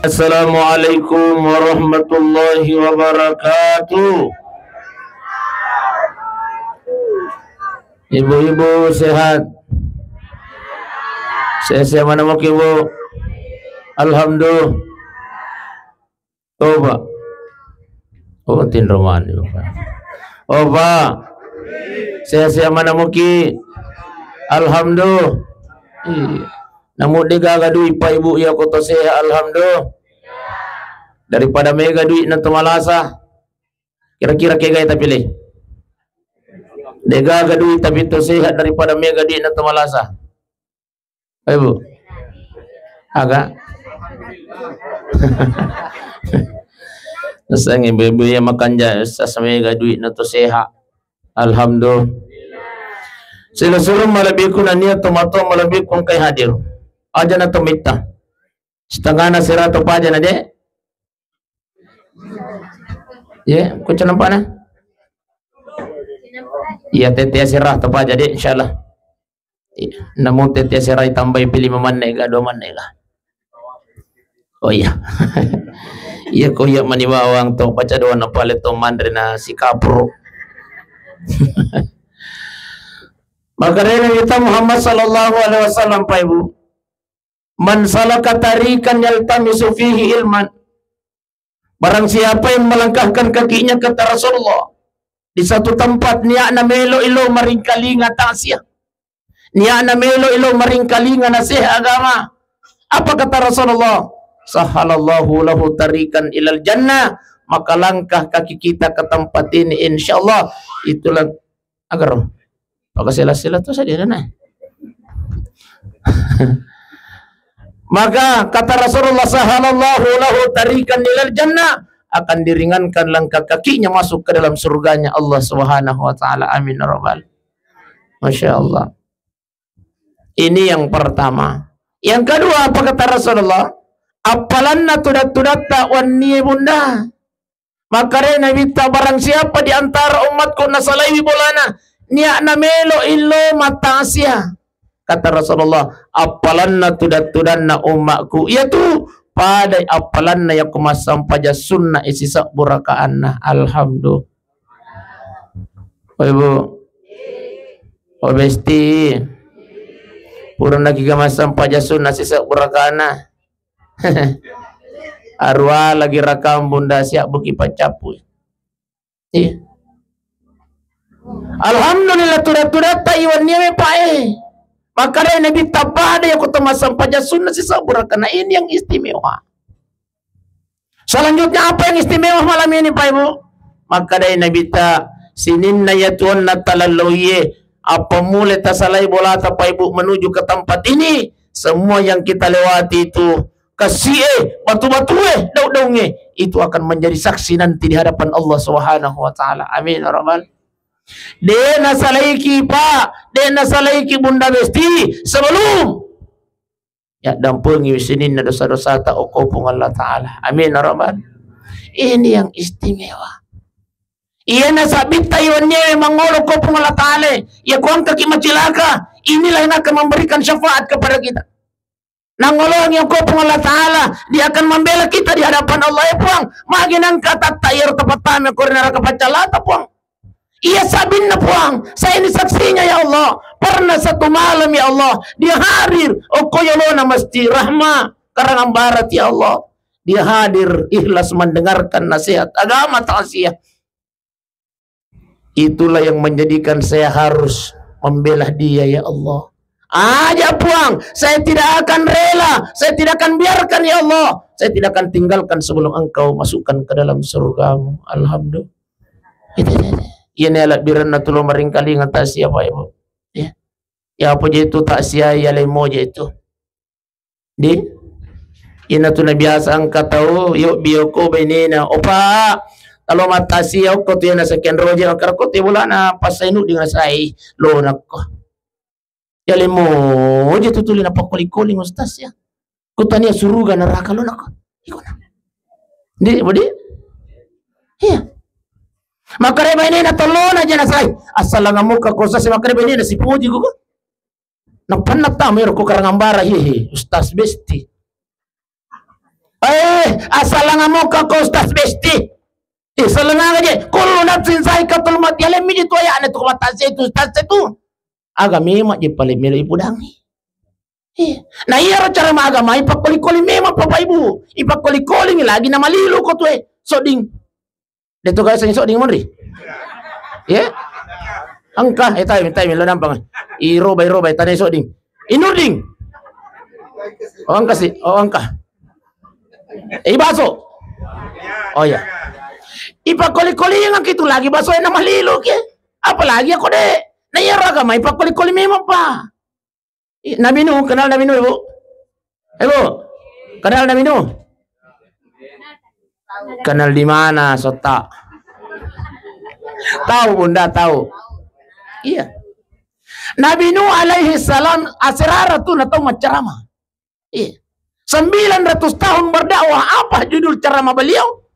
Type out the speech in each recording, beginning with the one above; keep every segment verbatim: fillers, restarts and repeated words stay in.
Assalamualaikum warahmatullahi wabarakatuh. Ibu-ibu sehat? Sehat-sehat mana muki, Bu? Alhamdulillah. Coba. Oh, tinro mani, Bapak. Oh, Pak. Sehat-sehat mana muki? Alhamdulillah. Iya. Namu de gaga dui, Pak, Ibu, ya, ko to sehat, alhamdulillah. Daripada mega dui na to malasa. Kira-kira kegai tapi le. De gaga dui tapi to sehat daripada mega dui na to malasa. Ayo, Bu. Aga? Nasang ibu-ibu ya makanja, Ustaz, mega dui na to sehat. Alhamdulillah. Sila suruh malebbiku nania to mato malebbiku engkai hadir. Aja na to mitta. Setengahna sera to paja na, Dek. Ye, ko canampana? Iya, tette sera to paja, Dek, insyaallah. Iya, namu tette sera tambai pili mamanne ga, dua manne ga. Oh iya. Iya, ko iya mani bawang to baca doa na pale to manre na sikapro. Maka dari Nabi kita Muhammad sallallahu alaihi wasallam, Pak Ibu. "Man salaka tariqan yaltamisu fihi ilman." Barang siapa yang melangkahkan kakinya, kata Rasulullah, di satu tempat, niatna melo ilo maringkalinga taksiah. Niatna melo ilo maringkalinga nasihat agama. Apa kata Rasulullah? "Sahhalallahu lahu tariqan ilal jannah." Maka langkah kaki kita ke tempat ini, insyaallah, itulah Agaro. Maka sela-sela tu saja na. Maka kata Rasulullah, "Sahhalallahu lahu tariqan ilal jannah," akan diringankan langkah kakinya masuk ke dalam surganya Allah Subhanahu wa taala. Amin ya rabbal. Masya Allah. Ini yang pertama. Yang kedua, apa kata Rasulullah? Appalanna tudat-tudatta wannie, Bunda. Makkedai Nabitta, "Barang siapa di antara ummatku nasalaiwi bolana, niatna melo illo mattasia," kata Rasulullah, "appalanna tudat-tudanna ummatku, iyatu padai appalanna yakko massampaja sunna e sisebbu rakaanna." Alhamdulillah. Oh, Ibu. Oh, Besti. Purana kiga massampaja sunna sisebbu rakaanna. Arua lagi rakang Bunda, siap buki paccapu. Iya. Alhamdulillah, tudat-tudatta iwannia me, Pak, eh. Makkedai Nabitta, pada yakko to massampaja sunna sisebbu rakaanna, ini yang istimewa. Selanjutnya, apa yang istimewa malam ini, Pak Ibu? Makkedai Nabitta, sininna yatuonna talalloie, apa mulai tasalai bolata, Pak Ibu, menuju ke tempat ini, semua yang kita lewati itu, kesie, batu-batue, daung-daunge, itu akan menjadi saksi nanti di hadapan Allah Subhanahu wa taala. Amin ya rabbal. De nasalaiki, Pak, de nasalaiki Bunda Besti sebelum yaddampengi sininna dosa-dosata okko Puang Allah Taala. Amin ya rabbal. Ini yang istimewa. Iyana sabbitta iwanniewe mangolo ko Puang Allah Taala, iya ko engkaki macilaka, inilah yang akan memberikan syafaat kepada kita. Nangolongi ko Puang Allah Taala, dia akan membela kita di hadapan Allah, ya Puang. Magi nangka tatta iyaro tapattame ko ri neraka paccalata, Puang. Iya sabinna, Puang, saya ini saksinya, ya Allah. Pernah satu malam, ya Allah, dia hadir okko yolona Masjid Rahma, Karangan Barat, ya Allah. Dia hadir ikhlas mendengarkan nasihat agama, taksiah. Itulah yang menjadikan saya harus membela dia, ya Allah. Aja, Puang, saya tidak akan rela, saya tidak akan biarkan, ya Allah. Saya tidak akan tinggalkan sebelum Engkau masukkan ke dalam surgamu. Alhamdulillah. Itu, itu, itu. Iya, ni alabbirenna tulo maringkalinga taksiah, Pak, Ibu. Ya. Ya, apa je itu taksiah, ya, lemo je itu. Di? Ina tu nabiasa engka tau, yo, bioko bainena, "Opa, talo mattaksiah okko tu yana sekian roje, akar ko te bolana pasai nu dengan sai, lo nakko." Ya, lemo je tu tuli napakkoli-koli, Ustaz, ya. Kutania suruga neraka lo nakko. Iko na. Di, bodi? Iya. Makare bainena tolona jana sai. Asal langamuka kosa si makare bainena sipuji ko. Napanna tama ero ko Karangan Bara, hehe, Ustaz Besti. Eh, assalanga mokka ko Ustaz Besti. Eh, sellengaga je. Kullu nafsin zaikatul maut. Yalemmi je tu ayana tu kata setu, Ustaz setu. Aga memang je paling melo ipudangi. Eh, na iyaro cara maagama, ipakkoli-koli memang Bapak Ibu. Ipakkoli-koli lagi na malilu ko tu, eh, sodding. De to gaga seng sodding monri. Ye? Engka, eh, tai, tai, lo nampang. Irobai, robai, tanai sodding. Inurding. Oh, engka sih. Oh, engka. Eh, baso. Oh, iya. Ipakkoli-koli yang gitu lagi baso yang nama lilo ke. Apalagi aku de. Na iyaro agama ipakkoli-koli memang, Pak. I-, Nabi Nuh, kenal Nabi Nuh, Ibu? Ibu, kenal Nabi Nuh? Kenal di mana, Sota? Tahu, Bunda, tahu. Iya. Nabi Nuh alaihi salam, asirara tu na tau maccarama. Iya. Sembilan ratus tahun berdakwah, apa judul ceramah beliau?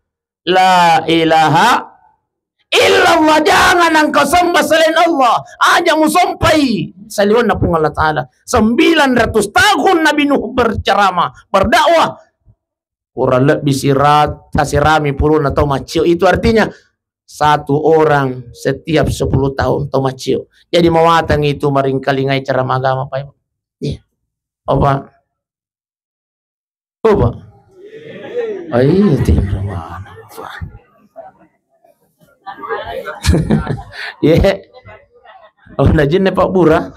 La ilaha illallah, jangan engkau sembah selain Allah. Aja musompai saliwenna Puang Allah Ta'ala. Sembilan ratus tahun Nabi Nuh berceramah, berdakwah. Kurang lebih sirat-, tasirami puluna tau maccio. Itu artinya satu orang setiap sepuluh tahun tau maccio. Jadi mawatang itu maringkalingai ceramah agama, Pak Ibu. Iya. Apa? Oh, Pak. Oh, iya, tim mana, Pak? Ye. Oh, najinne Pak Bura.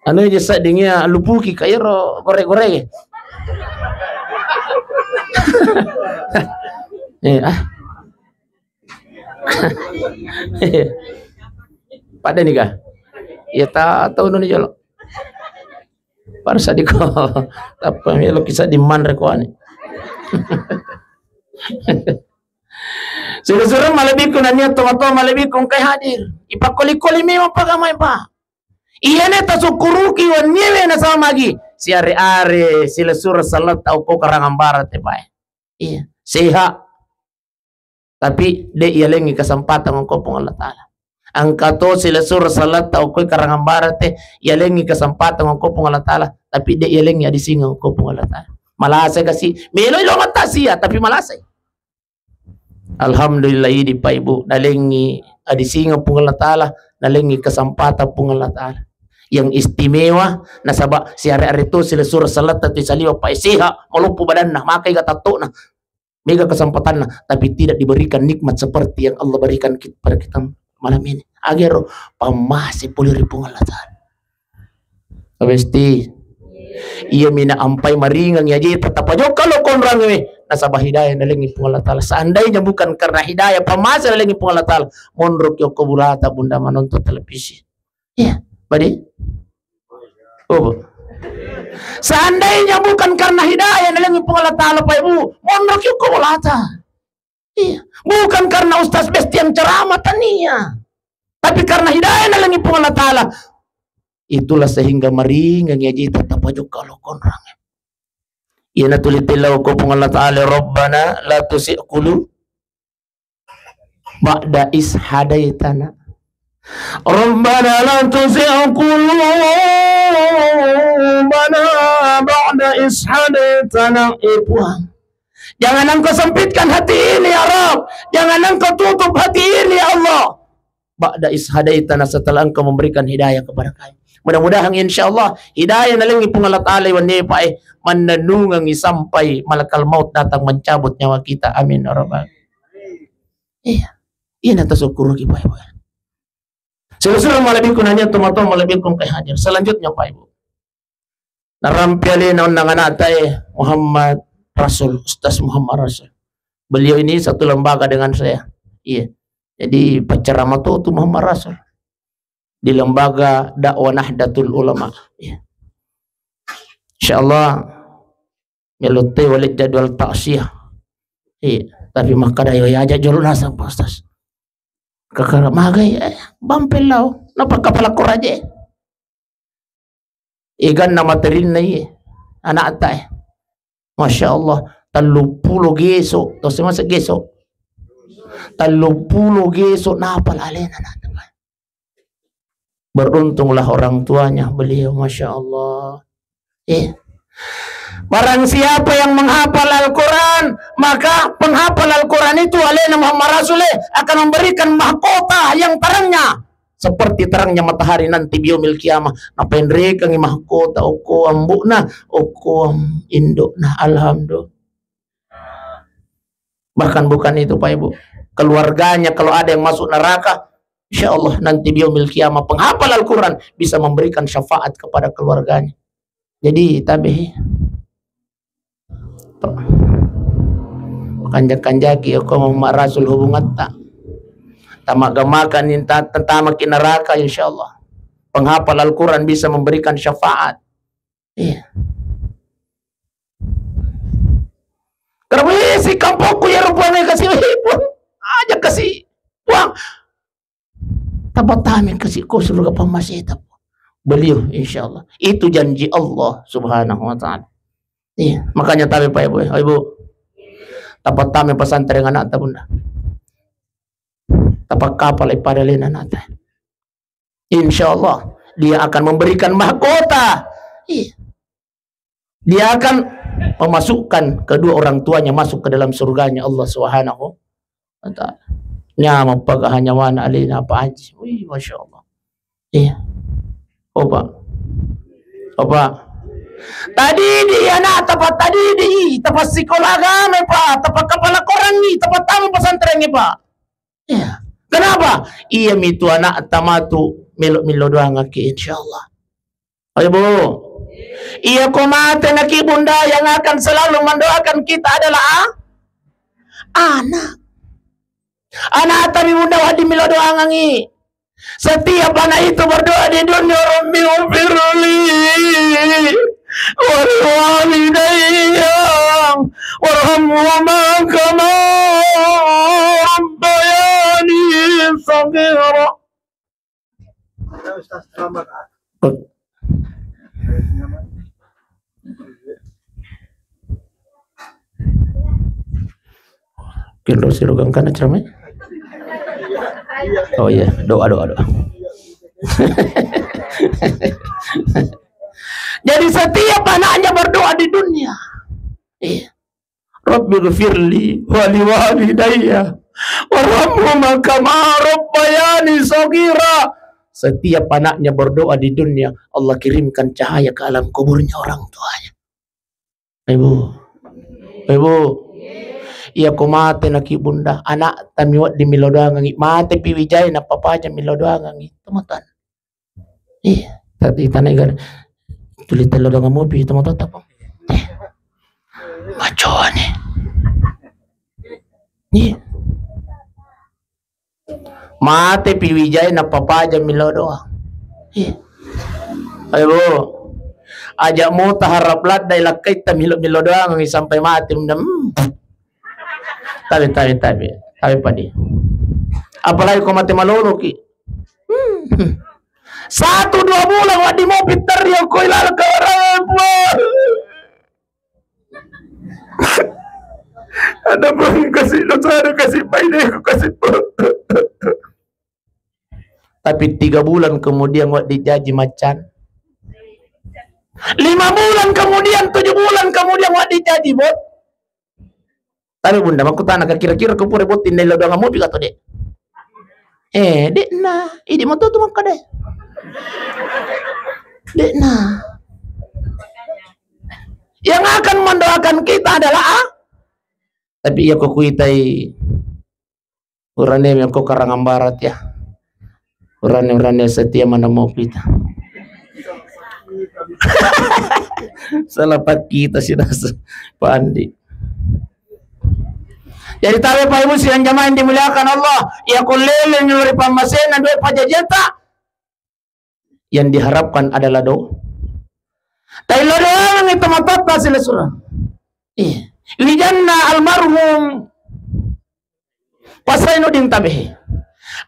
Anu je sedding ya, lupuki ka iyaro gore-gore. Eh, ah. Pada nika. Ya, ta tau noni jolo. Parsa diko. Tappa melo kisah di manre kuani. Sura-sura malebbiku nania toma-toma malebbiku engkai hadir. Ipakkoli-koli memang pagamai, Pak. Iyana tasukkuruki wenniewe nasaba magi. Siare-are silessureng saletta okko karangan barat te, Pak. Iya, sehat. Tapi de' yalengngi kesempatan okko Puang Allah Ta'ala. Engka to silessureng saletta okko karangan barat te, yalengngi kesempatan okko Puang Allah Ta'ala, tapi de' yalengngi adisingeng okko Puang Allah Ta'ala. Malasai kasi, meloi lo mattasia, tapi malasai. Alhamdulillah, idi Pak Ibu, nalengngi adisingeng Puang Allah Ta'ala, nalengngi kesempatan Puang Allah Ta'ala. Yang istimewa, nasaba siare-are to silessureng saletta tu saliwa, Pak, sehat, maloppo badanna, makai ga tattona. Mega kesempatanna, tapi tidak diberikan nikmat seperti yang Allah berikan kit-, pada kita malam ini. Agero pammase pole ri Puang Allah Ta'ala. Abesti. Iya mina ampai maringang ya jeta tapajokka lo konrangnge. Nasaba hidayah nalengngi Puang Allah Ta'ala. Seandainya bukan karena hidayah, pammase nalengngi Puang Allah Ta'ala, monro ki okko bulata, Bunda, menonton televisi. Iya, pade? Oh, Bu. Seandainya bukan karena hidayah nalengngi Puang Allah Ta'ala, Pak Ibu, monro ki okko bulata. Iya, bukan karena Ustaz Besti yang ceramah, tania. Tapi karena hidayah nalengngi Puang Allah Ta'ala, itulah sehingga maringang ya jeta tapajokka lo konrangnge. Iyana tuli tillau ko Puang Allah Ta'ala, Rabbana la tuzigh qulu-, ba'da is hadaitana. Rabbana la tuzigh qulubana ba'da is hadaitana. Eh, Puang, jangan Engkau sempitkan hati ini, ya Rabb. Jangan Engkau tutup hati ini, ya Allah. Ba'da is hadaitana, setelah Engkau memberikan hidayah kepada kami. Mudah-mudahan, insya Allah, hidayah nalengngi Puang Allah Ta'ala iwennie, Pak, eh, mannennungengngi sampai malakal maut datang mencabut nyawa kita. Amin, ya Rabbal. Iya. Iyana tasukkuruki, Pak, eh, Pak. Silessureng malebbiku nania toma-toma malebbiku engkai hadir. Selanjutnya, Pak Ibu. Narampe alena onnang ana'ta e, Muhammad Rasul, Ustaz Muhammad Rasul. Beliau ini satu lembaga dengan saya. Iya. Jadi, paccarama to tu Muhammad Rasul di lembaga dakwah Nahdlatul Ulama. Iya. Insyaallah, melo te wale jadwal taksiah. Iya, tapi makkada yo aja jolo naseng, Pak Ustaz. Kakara magai, eh, bampel lao, napakkapala koraje. Eganna materinna iye, anakta, eh. Masya Allah, telluppulo geso, to semasa geso. Telluppulo geso napal alena, anakta. Beruntunglah orang tuanya beliau, Masya Allah. Eh. Barang siapa yang menghafal Al-Quran, maka penghafal Al-Quran itu alena Muhammad Rasul, eh, akan memberikan mahkota yang terangnya seperti terangnya matahari nanti biomil kiamah. Napenrekangi mahkota, okko ambu'na, okko am-, indukna. Alhamdulillah. Bahkan bukan itu, Pak Ibu. Keluarganya kalau ada yang masuk neraka, insya Allah nanti biomil kiamah penghafal Al-Quran bisa memberikan syafaat kepada keluarganya. Jadi, tabe. Kanja-kanjaki okko Muhammad Rasul hubungatta. Tamaga-maga ninta-, tamaki neraka, insya Allah. Penghafal Al-Quran bisa memberikan syafaat. Iya. Karena si kampokku ya rupanya kasih pun aja kasih uang. Tapattami kasi ko surga pammaseta. Beliau, insya Allah. Itu janji Allah Subhanahu wa Ta'ala. Iya, makanya tabe, Pak Ibu, Ibu. Tapattami pesantren anakta, Bunda. Tapakkapalai pada lain anakta. Insya Allah, dia akan memberikan mahkota. Iya. Dia akan memasukkan kedua orang tuanya masuk ke dalam surganya Allah Subhanahu wa Ta'ala. Nyameng pagaha nyawana alena Pak Haji. Wih, Masya Allah. Iya. Opa. Opa. Tadi di anak tepat tadi di tepat sekolah agama, Pak, tepat kepala koran nih, tepat tamu pesantren nih, Pak. Iya. Kenapa? Iya mitu anak tamatu melo-melo doang aki, insya Allah. Ayo, Bu. Iya, ko mate naki Bunda, yang akan selalu mendoakan kita adalah a-, anak. Anak tapi Bunda wadi melo doangangi. Setiap anak itu berdoa di dunia, "Rabbi ufirli waliwalidayya warhamhuma kama rabbayani shaghira." Kenro siro gangkana ceramah. Oh iya, doa, doa, doa. Jadi setiap anaknya berdoa di dunia. Iya. Rabbi ghfirli wali walidayya warhamhuma kama rabbayani shaghira. Setiap anaknya berdoa di dunia, Allah kirimkan cahaya ke alam kuburnya orang tuanya. Ibu, Ibu, iya ko mate naki Bunda, anak tami wedding melo doangangi, mate pi wijai nappa paja melo doangangi, teman-teman. Iya, tapi tanai gar-, tuli tello doang mopi itu motor apa? Eh, macone. Iya. Mate pi wijai nappa paja melo doang. Iya. Ayo, Bu. Aja mota harap laddai lakkaita melo-melo doang sampai mati. Hmm. Tabe, tabe, tabe. Tabe padi. Apalagi ko mate maloloki. Hmm. Satu dua bulan wadi mopi terrio ko ilal kawarang. Ada pun kasih dosa, ada kasih baik deh, kasih. Tapi tiga bulan kemudian wadi jaji macan. Lima bulan kemudian, tujuh bulan kemudian wadi jaji bot. Tapi Bunda, makkutana ka kira-kira ko pura botting dai lo doang mopi ka to, Dek? Eh, de'na. Idi moto tu makkada. De'na. Yang akan mendoakan kita adalah, ah? Tapi iya ko kuitai urane mi ko Karangan Barat ya. Urane-urane setia mana mau kita. Salah pak kita sih rasa. Pak Andi. Jadi tabe Pak Ibu sidang jamaah yang dimuliakan Allah, iya ko lele nyuri pammasena dua pajajata, yang diharapkan adalah doa. Taillo doangangi tomatoatta silessureng. Iya. Wijanna almarhum Pasai Nudin tabe.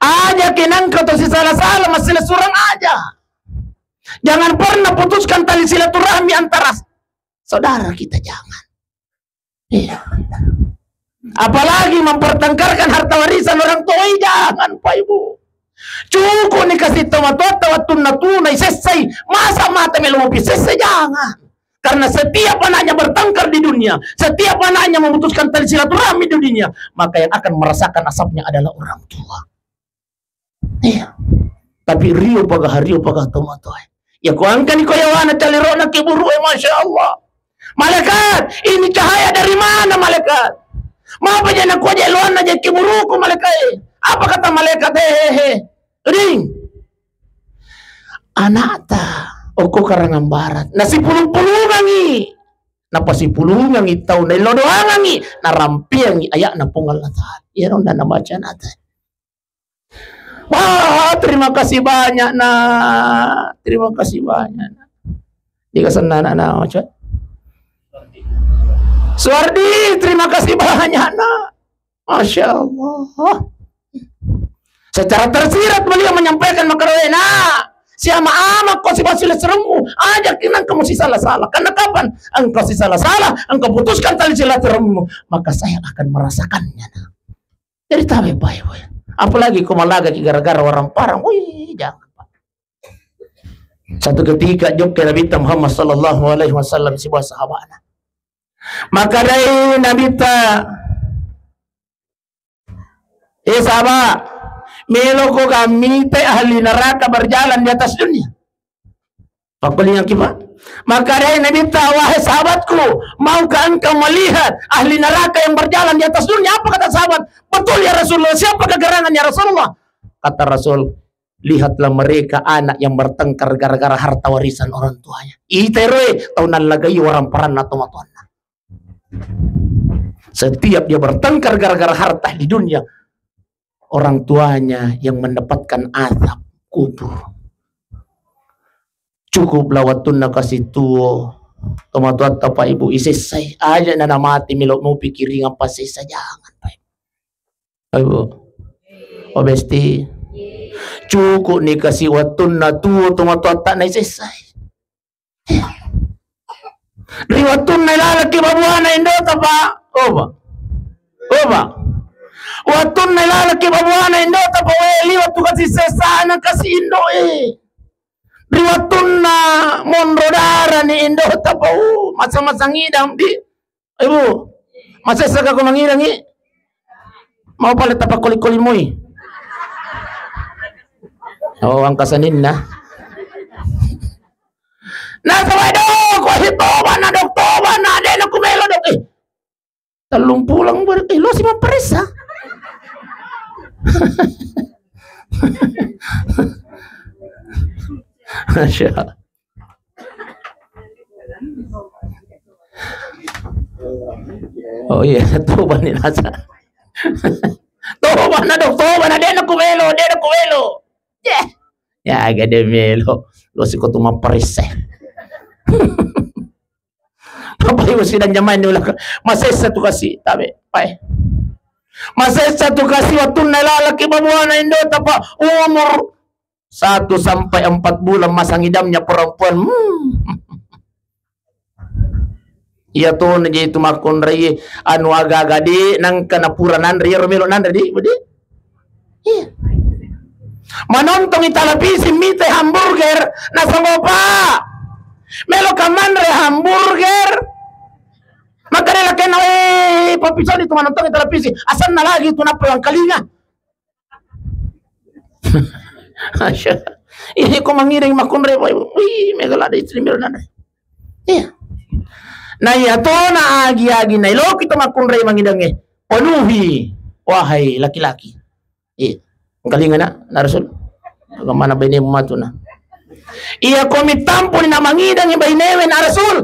Aja kenangka to sisala-sala massilesureng aja. Jangan pernah putuskan tali silaturahmi antara saudara kita, jangan. Iya. Apalagi mempertengkarkan harta warisan orang tua, jangan, Pak Ibu. Cukup ni kasih tomatoatta wattunna tunai sessai, masa mata melo mopi sessai, jangan. Karena setiap anaknya bertengkar di dunia, setiap anaknya memutuskan tali silaturahmi di dunia, maka yang akan merasakan asapnya adalah orang tua. Iya. Tapi rio paga, rio paga tomatoae. Ya, ko engkani ko yawana caliro'na kiburu e, Masya Allah. Malaikat, ini cahaya dari mana, malaikat? Mapa jana ko je loanna je kiburuku, malaikat e? Apa kata malaikat? He, he, he. Ring. Anakta, okko Karangan Barat. Nasipulung-pulungangi. Napasipulungangi tau, nailodoangangi, narampeangi aya'na Puang Allah Ta'ala. Iyaro nda nabaca anakta. Wah, terima kasih banyak, Nak. Terima kasih banyak, Nak. Dia kesenangan anak, Nak. Suwardi, terima kasih banyak, Nak. Masya Allah. Secara tersirat beliau menyampaikan, makkeda, "Nak, siama amakko sibasile seremmu, aja' nengka musisala-sala. Karena kapan engkau sisala-sala, engkau putuskan tali silaturahmimu, maka saya akan merasakannya, Nak." Jadi tabe bae, boy. Apalagi ko malagaki gara-gara waramparang, wih, jangan, Pak. Satu ketika jokka Nabitta Muhammad sallallahu alaihi wasallam sibawa sahabana. Makkedai Nabitta, "Eh, sahabat, meloko ga mite ahli neraka berjalan di atas dunia?" Pakkulingaki, Pak. Makkedai Nabitta, "Wahai sahabatku, maukah engkau melihat ahli neraka yang berjalan di atas dunia?" Apa kata sahabat? "Betul ya Rasulullah, siapa gerangan ya Rasulullah?" Kata Rasul, "Lihatlah mereka anak yang bertengkar gara-gara harta warisan orang tuanya." Ita ero e, tau nallagai waramparanna tomatoanna. Setiap dia bertengkar gara-gara harta di dunia, orang tuanya yang mendapatkan azab kubur. Cukuplah wettunna kasi tuo, tomatoatta, Pak Ibu, isessai. Aja' na namate melo mupikiring apa sessa, jangan, Pak Ibu. Pak Ibu. Oh, Besti. Cukup ni kasi wettunna tuo tomatoatta naisessai. Ri wettunna ilalaki babuana indota, Pak. Oh, Pak. Oh, Pak. Wettunna ilalaki babuana indota, Pak. We, liwat tu kasi sessana kasi indo e. Ri wettunna monro darani indota, Pak. Uh, masa-masa ngidang di. Ibu, masessa ka ko mangidangi? Mau pale tapakkoli-koli moi. Oh, angka saninna. Nasaba do, ko si toba na, Dok, toba na, de' na ku melo, Dok. Eh, tellung pulang ber-, eh, lo si mapparessa. Masya Allah. Oh iya, toba ni rasa. Toba na, Dok, toba na, de' na ku melo, de' na ku melo. Ye. Ya, aga de' melo. Lo si ko tu mapparessa. Apa ibu sidang jamaah ini ulah masessa tu kasi, tabe, pae. Masessa tu kasi wettunna ilalaki babuana indota, Pak, umur satu sampai empat bulan masa ngidamnya perempuan. Hmm. Iya to na je tu makkunrai anu aga-aga di nangka napura nanre, iyaro melo nanre di, budi. Iya. Manontongi televisi mite hamburger, nasaba, Pak, melo ka manre hamburger. Maka rela kena, eh, papisoni tu manontongi televisi, asanna lagi tu nappa yang kalinga. Masya Allah. Ini ko mangiring makkunrai, wih, mega lada istri melo nanre. Iya. Na iya to na agi-agi nailoki to makkunrai mangidangnge. Penuhi, wahai laki-laki. Iya. Engkalinga na, na Rasul. Bagaimana bainemu matu na? Iya ko mittampuni na mangidangngi bainewe na Rasul.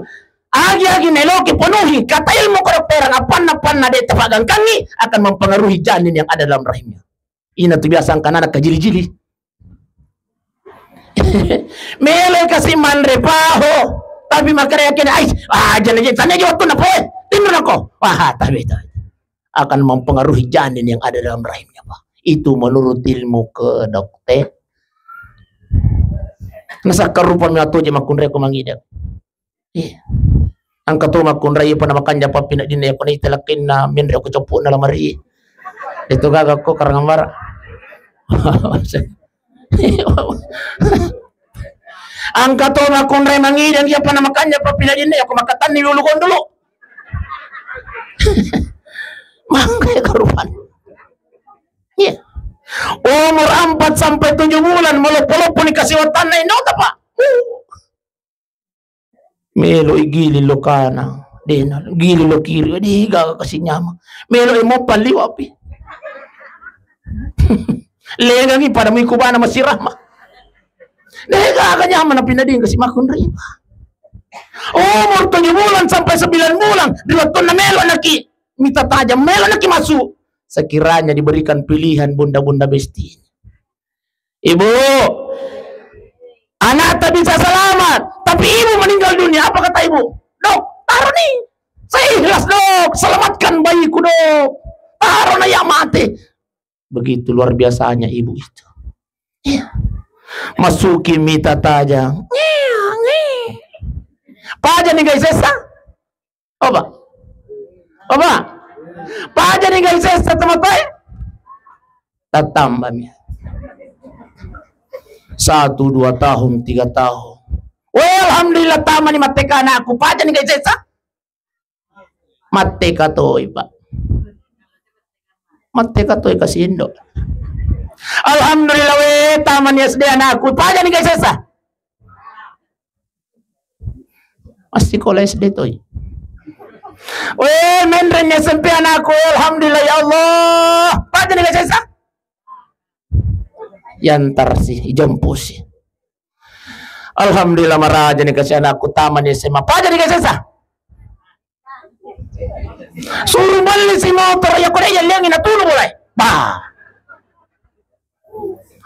Agi-agi nailoki penuhi, kata ilmu kedokteran, apanna-panna de' tapagangkangi akan mempengaruhi janin yang ada dalam rahimnya. Ina tu biasa angkanana kajili-jili. Melo kasi manre paho, tapi makkeda kena, "Ais, ah, jana je, tanya je wettunna poe, tinro nako." Wah, tapi itu akan mempengaruhi janin yang ada dalam rahimnya, Pak. Itu menurut ilmu kedokter. Nasakka rupa mi atu je makkunrai ko mangidang. Iya. Engka to makkunrai pa na makanja pappineddinna, iya ko naita lakkainna menre ko coppo'na lamari. Itu gaga ko Karangan Barat. Angka to makkunrai mangidang iya pana makanja papinadinna iya ko makatanni ulu gondolo. Mangga iya karupan. Iya. Umur empat sampai tujuh bulan maloppo-loppo ni kasiwatanna inota, Pak. Uh. Melo igili lo kana, dena gili lo kiri, di gaga kasi nyama. Melo emo paliwa pi. Lengangi pada mui kubana masirama. Dega aga nyamana pinading kasi makkunrai. Umur tujuh bulan sampai sembilan bulan, di wattunna melo naki mita tajang, melo naki masuk. Sekiranya diberikan pilihan bunda-bunda besti. Ibu, anakta bisa selamat, tapi ibu meninggal dunia, apa kata ibu? Dok, taro ni. Saya ikhlas, Dok, selamatkan bayiku, Dok. Taro na ya mati. Begitu luar biasanya ibu itu. Iya. Masuki mita tajang. Nge, nge. Paja ni guys, sesa. Apa? Apa? Paja ni guys, sesa teman-teman. Tatamba mi. Satu, dua tahun, tiga tahun. Weh, alhamdulillah, tamani matteka anakku. Paja ni guys, sesa. Matteka toi, Pak. Matteka toi kasi indo. Alhamdulillah, we, tamani S D anakku. Paja ni guys, sesa. Masih sekolah S D toi. We, menreng S M P anakku. Alhamdulillah, ya Allah. Paja ni guys, sesa. Yantar si, ijemput si. Alhamdulillah, maraja ni kasi anakku tamani S M A. Paja ni kasi sesa. Suruh beli si motor, ya kode ya liangi na tunu bolai. Bah.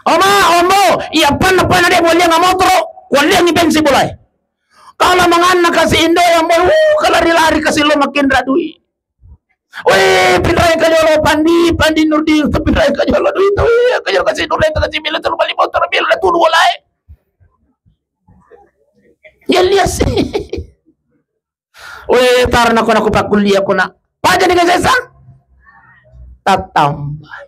Oma, ombo, iya panna panna de boleh nggak motor, kualiangi bensin bolai. Kalau manganna kasi indo yang boleh, uh, kalau lari-lari kasi lo makin radui. Weh, pinrai kajolo Pandi, Pandi Nurdin, pinrai kajolo duit, weh, kajolo kasi Nurdin, kasi Mila, terus bali motor, Mila, udah tuduh bolai. Ya lihat sih. Weh, tar nako nako pakuliah ko nak. Paja ni kasesa. Tatamba.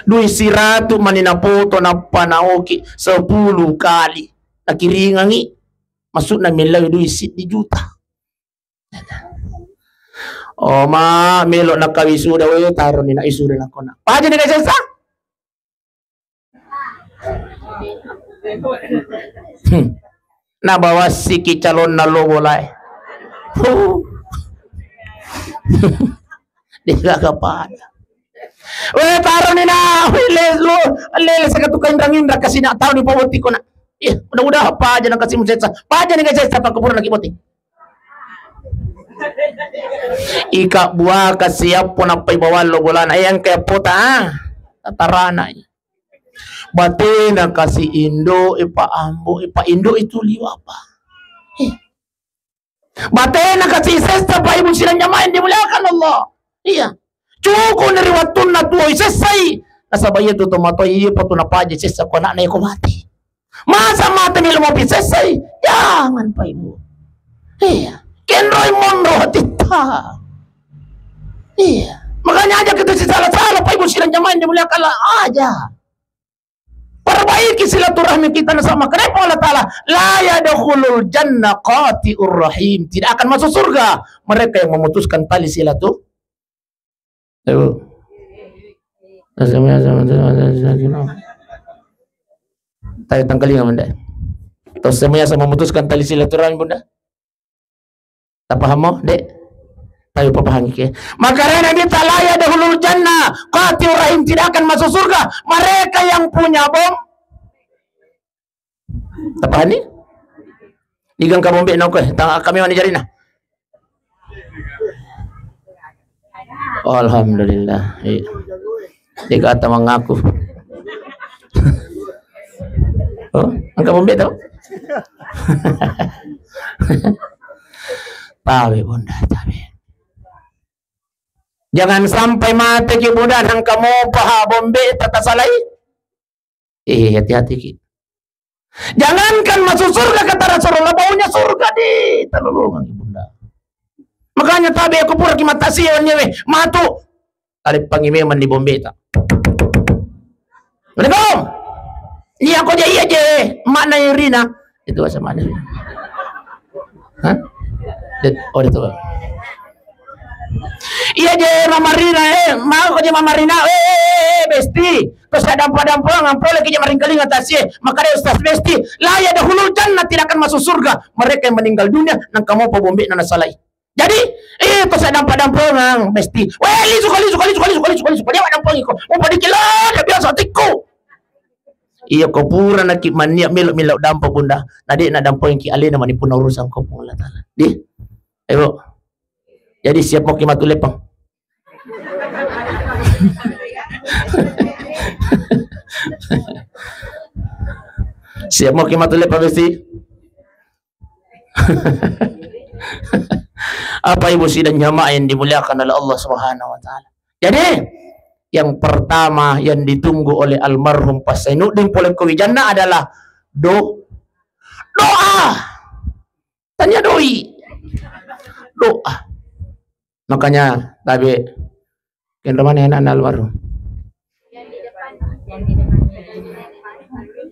Dui siratu mani napoto nappa naoki sepuluh kali. Nakiringangi. Maksudna millau dui siddi juta. Oh, ma, melo nakawisuda, we, taroni na isuda nakona. Paja ni kasesa? Hmm. Nabawa siki calonna lo bolae. Huh. Degaga pada. We, taroni na, we, le, lo, lele saka tukang indrang-indrang kasina tau ni pawoti kona. Iya, mudah-mudahan paja na kasi musesa. Paja ni kasesa pakupurna ki boti. Ika buaka siappo nappai bawang lo bolana, eh, engka eppota, ah. Tatarana. Batena kasi indo, eh, pa ambo, eh, pa indo itu liwa apa? Eh. Batena kasi sesa pa ibu sidang jamaah yang dimuliakan Allah. Iya. Cukup dari wattunna tuo isessai. Nasaba iya tu tomatoa iya patu napaja sesa ko anakna iko mati. Masa mate melo mopi sessai? Jangan, Pak Ibu. Iya. Kenroi monro hatitta. Iya. Makanya aja kita si salah-salah, Pak Ibu sidang jamaah yang dimuliakan Allah, aja. Perbaiki silaturahmi kita nasaba kenapa Allah Ta'ala, "La yadkhulul jannah qati'ur rahim." Tidak akan masuk surga mereka yang memutuskan tali silaturahmi. Tahu? Tahu tangkalinga, Bunda? Tahu semuanya sama memutuskan tali silaturahmi, Bunda? Tapahammo, Dek? Tahu papahangi ke. Makarena kita la yadkhulul jannah qati'ur rahim, tidak akan masuk surga mereka yang punya bom. Tapahani? Digang ka bombe na ko, eh. Tang kami wani jarina. Alhamdulillah. Iya. Dega ata mangaku. Oh, engka bombe tau? Tabe, Bunda, tabe. Jangan sampai mate ki, Bunda, engka mopa bombe tatasalai. Eh, hati-hati ki. Jangankan masuk surga, kata Rasulullah, baunya surga di talolongan, Bunda. Makanya tabe ko pura ki mata siawan nyewe, matu. Taleppangi memang di bombeta. Assalamualaikum. Iya ko je, iya je, makna irina. Itu bahasa mana? Hah? Det-, oh, itu. Iya je mamarina, eh, mau ko je mamarina, eh, eh, eh, eh, besti. Terus ada dampa-dampa, ngampole ki je maringkalinga tasie. Maka dia Ustaz Besti, la yadkhulul jannah, tidak akan masuk surga mereka yang meninggal dunia, nang kamu apa bombe nana salai. Jadi, eh, terus ada dampa-dampa, nang besti. Weh, lisu, lisu, lisu, lisu, lisu, lisu. Dia dampa iko. Mau pada kilo, dia biasa tiku. Iya, ko pura naki mania melo melo dampa bunda. Nade na dampa ki alena mani puna urusan ko Puang Allah Taala. Di, ayo. Jadi siap mau ki matu lepang. Siap mau ki matu lepang besti. Apa ibu sidang jamaah yang dimuliakan oleh Allah Subhanahu wa Ta'ala? Jadi, yang pertama yang ditunggu oleh almarhum Pak Sainuddin pole ko wijanna adalah do-, doa. Tanya doi. Doa. Makanya, tabe, kenro mana anak almarhum?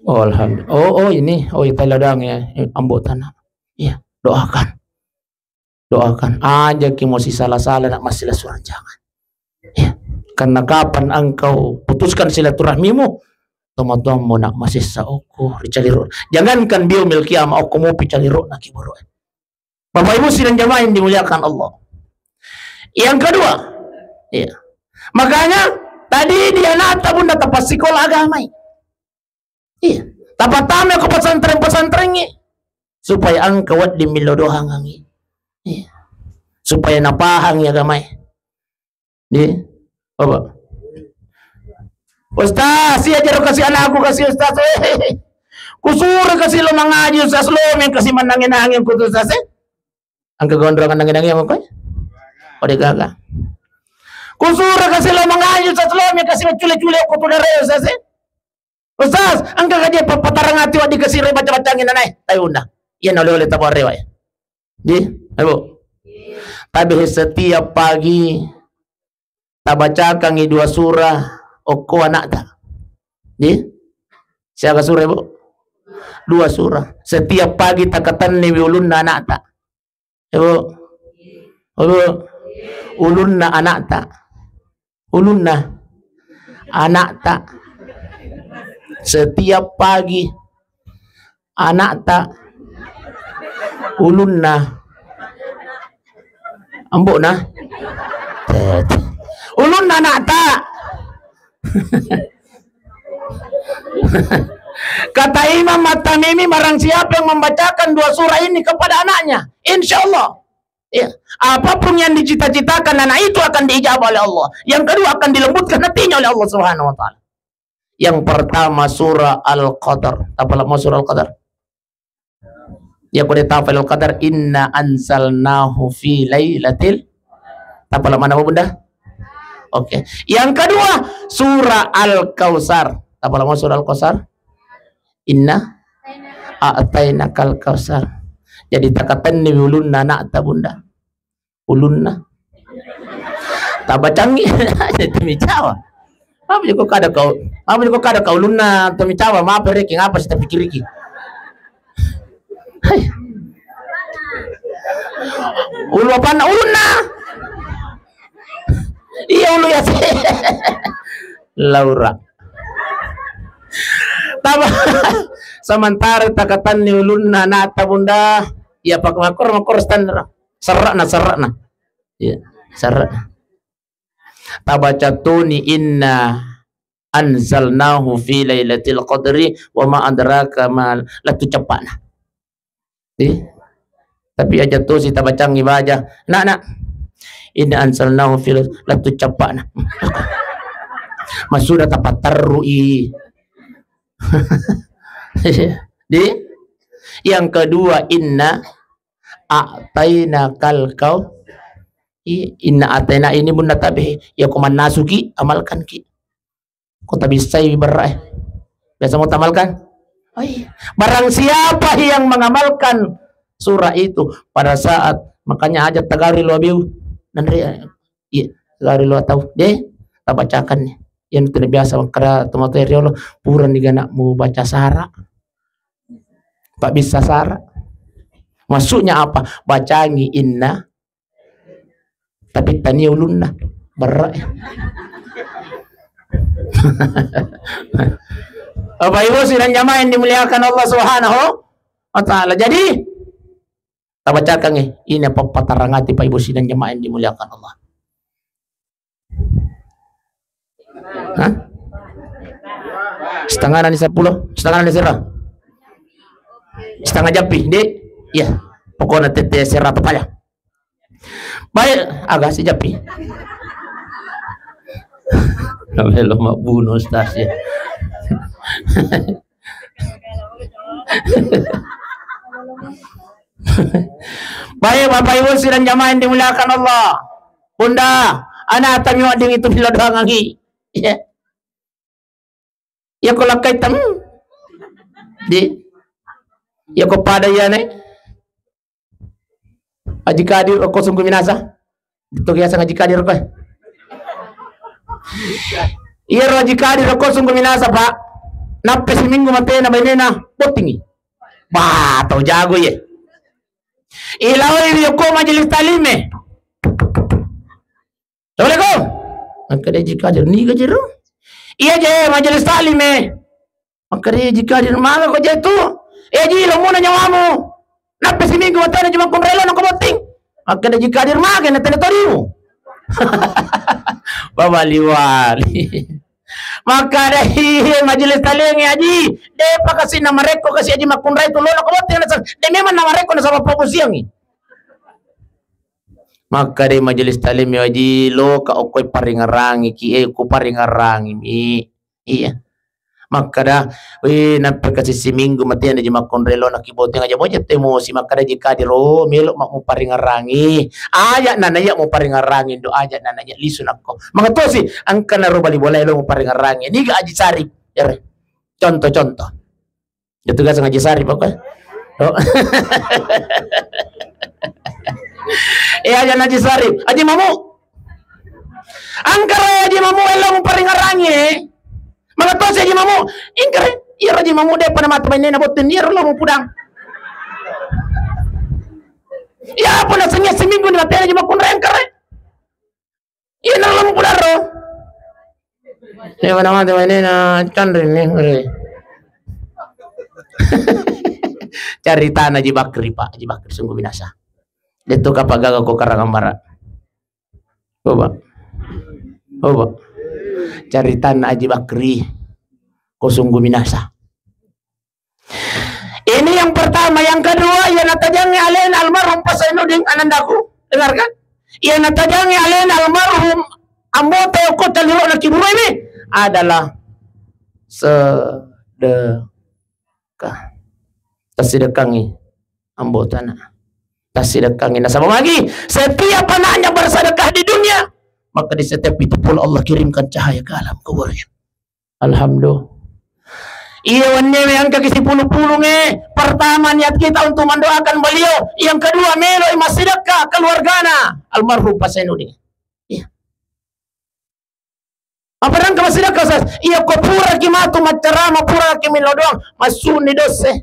Oh, alhamdulillah. Oh, oh, ini. Oh, itu ladang ya. Eh, ambo tanah. Iya, doakan. Doakan. Aja ki mau sisala-sala nak masih lasuran jangan. Ya. Karena kapan engkau putuskan silaturahmimu, tomatoammu nak masessa okko, ricaliro. Jangankan biau mil kiamah, okko mopi caliro nak kiboro. Bapak Ibu sidang jamaah yang dimuliakan Allah. Yang kedua, iya. Makanya tadi di anakta bunda tapassikola agamai. Iya. Tapattama ko pesantren-pesantrengngi. Supaya engka wedding millau doangangngi. Iya. Supaya napahangi agamai. Iya. Apa? Ustaz, iya jaro kasi anakku kasi Ustaz. Eh, kusuro kasi lo mangaji Ustaz, lo men kasi manangin-angin ku Ustaz, eh. Engka gondrong nangin-nangin ko? Ode gaga. Kusuro kasi lo mangaji Ustaz, lo men kasi cule-cule ko tu dare Ustaz, eh. Ustaz, engka gaji papatarang ati waddi kasire baca-bacangi nanae. Tayo unda. Iya na oleh-oleh tabarewa ya. Di, ayo. Tapi setiap pagi tabacakangi dua surah okko anakta. Di? Siaga surah, Bu? Dua surah. Setiap pagi takatenni ulunna anakta. Ibu. Ibu. Ulunna anakta. Ulunna anakta. Setiap pagi anakta. Ulunna. Ambokna. Ulunna anakta. Kata Imam At-Tamimi, barang siapa yang membacakan dua surah ini kepada anaknya, insya Allah, ya, apapun yang dicita-citakan anak itu akan diijabah oleh Allah. Yang kedua, akan dilembutkan hatinya oleh Allah Subhanahu wa Ta'ala. Yang pertama, surah Al-Qadar. Apa lama surah Al-Qadar? Ya, kode tafal Al-Qadar, inna anzalnahu fi lailatil. Tapala mana, Bunda? Oke. Yang kedua, surah Al-Kautsar. Tapala mau surah Al-Kautsar? Inna a'tainakal kautsar. Jadi takatenni ulunna anakta, Bunda. Ulunna. Tabacangi. Temi Jawa. Apa juga kada kau, apa juga kada kau ulunna temi Jawa, maaf reki, ngapa sih tapi kiriki? Hai. Ulu apanna? Ulunna. Iya, ulu ya. Laura. Taba. Sementara takatanni ulunna anakta, Bunda. Iya, pak makor, makor standar. Serakna, serakna. Iya, serakna. Tabaca toni inna anzalnahu fi lailatul qadri wa ma adraka ma, lettu ceppa'na. Eh? Tapi aja tosi tabacangi baja. Nak, nak. Inna anzalnahu fi lail-, lettu ceppa'na. Masuda tapatterrui. Di? Yang kedua, inna a'tainakal kau. I-, inna a'taina ini, Bunda, tabe, ya, ko mannasuki, amalkanki. Ko tabissai berra, eh. Biasa mau tamalkan? Oh, iya. Barang siapa yang mengamalkan surah itu pada saat, makanya aja tagari lo abiu. Nanre, iya, tagari lo tau. Deh, tabacakan nih. Yang itu biasa makkara tomatoa riolo, pura ni gana mu baca sara. Tak bisa sara. Maksudnya apa? Bacangi inna, tapi tania ulunna. Berat. Bapak Ibu sidang jamaah yang dimuliakan Allah Subhanahu wa Ta'ala. Jadi, tabacakan, eh, ini apa patarangati, Pak Ibu sidang jamaah yang dimuliakan Allah. Hah? Setengah nani sepuluh, setengah nani sera. Setengah japi, Dek. Iya. Pokoknya tette sera tu paya. Baik, agak si japi. Melo mabbunuh, Ustaz, ya. Baik, Bapak Ibu sidang jamaah yang dimuliakan Allah. Bunda, anak tami wedding itu bila doangangi. Iya. Iya ko lakkai tem. Di. Iya ko pada iya ne. Haji Kadir ko sungguh minasa. Itu biasa ngaji Kadir ko. Iya ro Haji Kadir ko sungguh minasa, Pak. Nappe seminggu matena bainena bottingi. Bah, tau jago ye. Ilawai wi ko majelis talime. Assalamualaikum. Makkeda Haji Kadir, niga jero? Iya je, majelis talime. Makkeda Haji Kadir, maga ko je tu? Eh ji, lo muna nyawamu. Nappe seminggu matena cuma kunrelo nako botting. Makkeda Haji Kadir, maga na tele torimu. Babali-wali. Makkeda, "Iye, majelis talingi, Aji. Depa kasi namarekko kasi Aji makkunrai tu lona ko botting nasaba, de memang namarekko nasaba pabusiangi." Makkeda majelis talingi, "Aji, lo ka okkoi paringarangi ki, eh, ku paringarangi mi." Iya. Makkeda, "Weh, nappe kasi siminggu matena Aji makkunrai lona ki botting aja boja temosi." Makkeda Haji Kadir, "Oh, melo ma muparingarangi." Aja nana iya muparingarangi, do aja nana iya lisu nakko. Mangatosi, engka naro bali bolae lo muparingarangi. Niga Haji Sarip. Ere. Contoh-contoh. Itu gak sengaja Sarip apa? Oh. Eh, aja Haji Sarip. Haji Mamu. Angkara Haji Mamu, elo muparingarangi. Mangatosi Haji Mamu. Ingkara. Iya Haji Mamu, de pada mata mainena botting. Iya lo mupudang. Ya apa nasanya seminggu ni matena Haji makkunrai angkara. Iya, nalong pudaro. Iya, mana mati mainena canring ni, ore. Caritana Haji Bakri, Pak. Haji Bakri sungguh binasa. Detu kapagaga ko Karangan Barat. Coba. Coba. Caritana Haji Bakri. Ko sungguh binasa. Ini yang pertama. Yang kedua, iya natajangi alena almarhum Pak Zainuddin, anandaku. Dengarkan. Iya natajangi alena almarhum Ambo Teo Kota Liro na Kiburu ini adalah sedekah. Tasedekkangi Ambo Tana. Tasedekkangi. Nasaba magi, setiap anaknya bersedekah di dunia, maka di setiap itu pula Allah kirimkan cahaya ke alam kuburnya. Alhamdulillah. Iya, wenni we engka ki sipulung-pulung, eh. Pertama, niat kita untuk mendoakan beliau. Yang kedua, meloi massidekka keluargana almarhum Pak Zainuddin. Iya. Apa nangka massidekka, Ustaz? Iya, ko pura ki matu maccarama, pura ki millau doang, massuni dosse.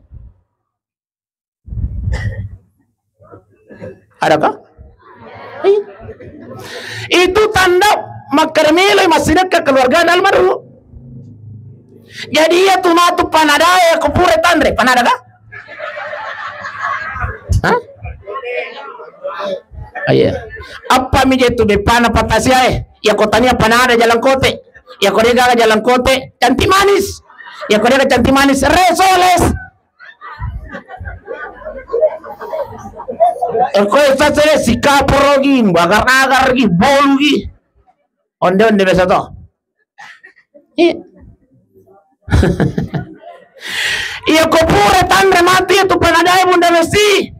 Adakah? Iya. Itu tanda makkeda meloi massidekka keluarga almarhum. Jadi iya tu matu panadae ko pura tanre, panada kah? Hah? Ah, iya. Apa mi je tu bepana patasiae? Ya ko tania panada jalan kote. Ya ko de gaga jalan kote, cantik manis. Ya ko de gaga cantik manis, resoles. Engko sasere sikaporogi, bagar-agargi, bolugi. Onde-onde biasa to. Iya. Iya, ko pura tanre matu itu panadae Bunda Besi.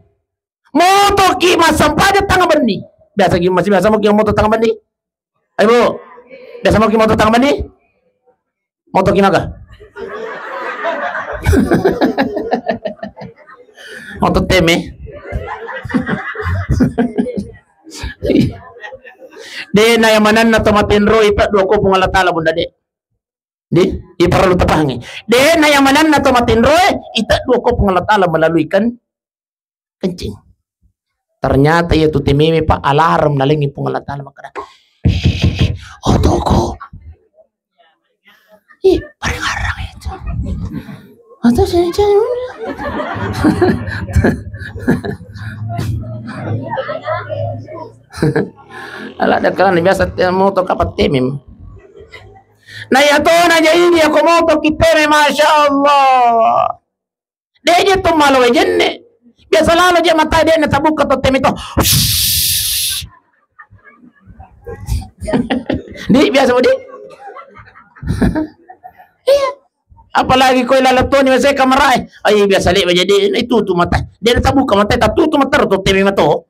Motoki massempajang tanga benni. Biasa ki masih biasa moki moto tanga benni. Ayo, Bu. Biasa moki moto tanga benni? Moto ki maga? Moto teme. De na yang mananna to matenroi ta dua ko Puang Allah Taala, Bunda, de. Di, iparellu tapahangi. De' na iya manenna to matinroe, iteddu ko Puang Allah Taala melalui ken-, kencing. Ternyata iya tu tememe, Pak, alarm nalengi Puang Allah Taala makkeda, "Eh, otoko." Ih, parengngerang itu. Atau saya, saya. Ala, de' kala biasa te-, moto kapang temem. Nah, iya to na jadi iya ko moto ki teme, Masya Allah. De' je tu malo wejenne. Biasa lalo je mata de' na tabuka to teme to. Di, biasa, Bu, di? Iya. Apalagi koi lalo toni masih kamarae. Ai, biasa le jadi itu tu mata. De' na tabuka mata, tatutu mata to teme mato.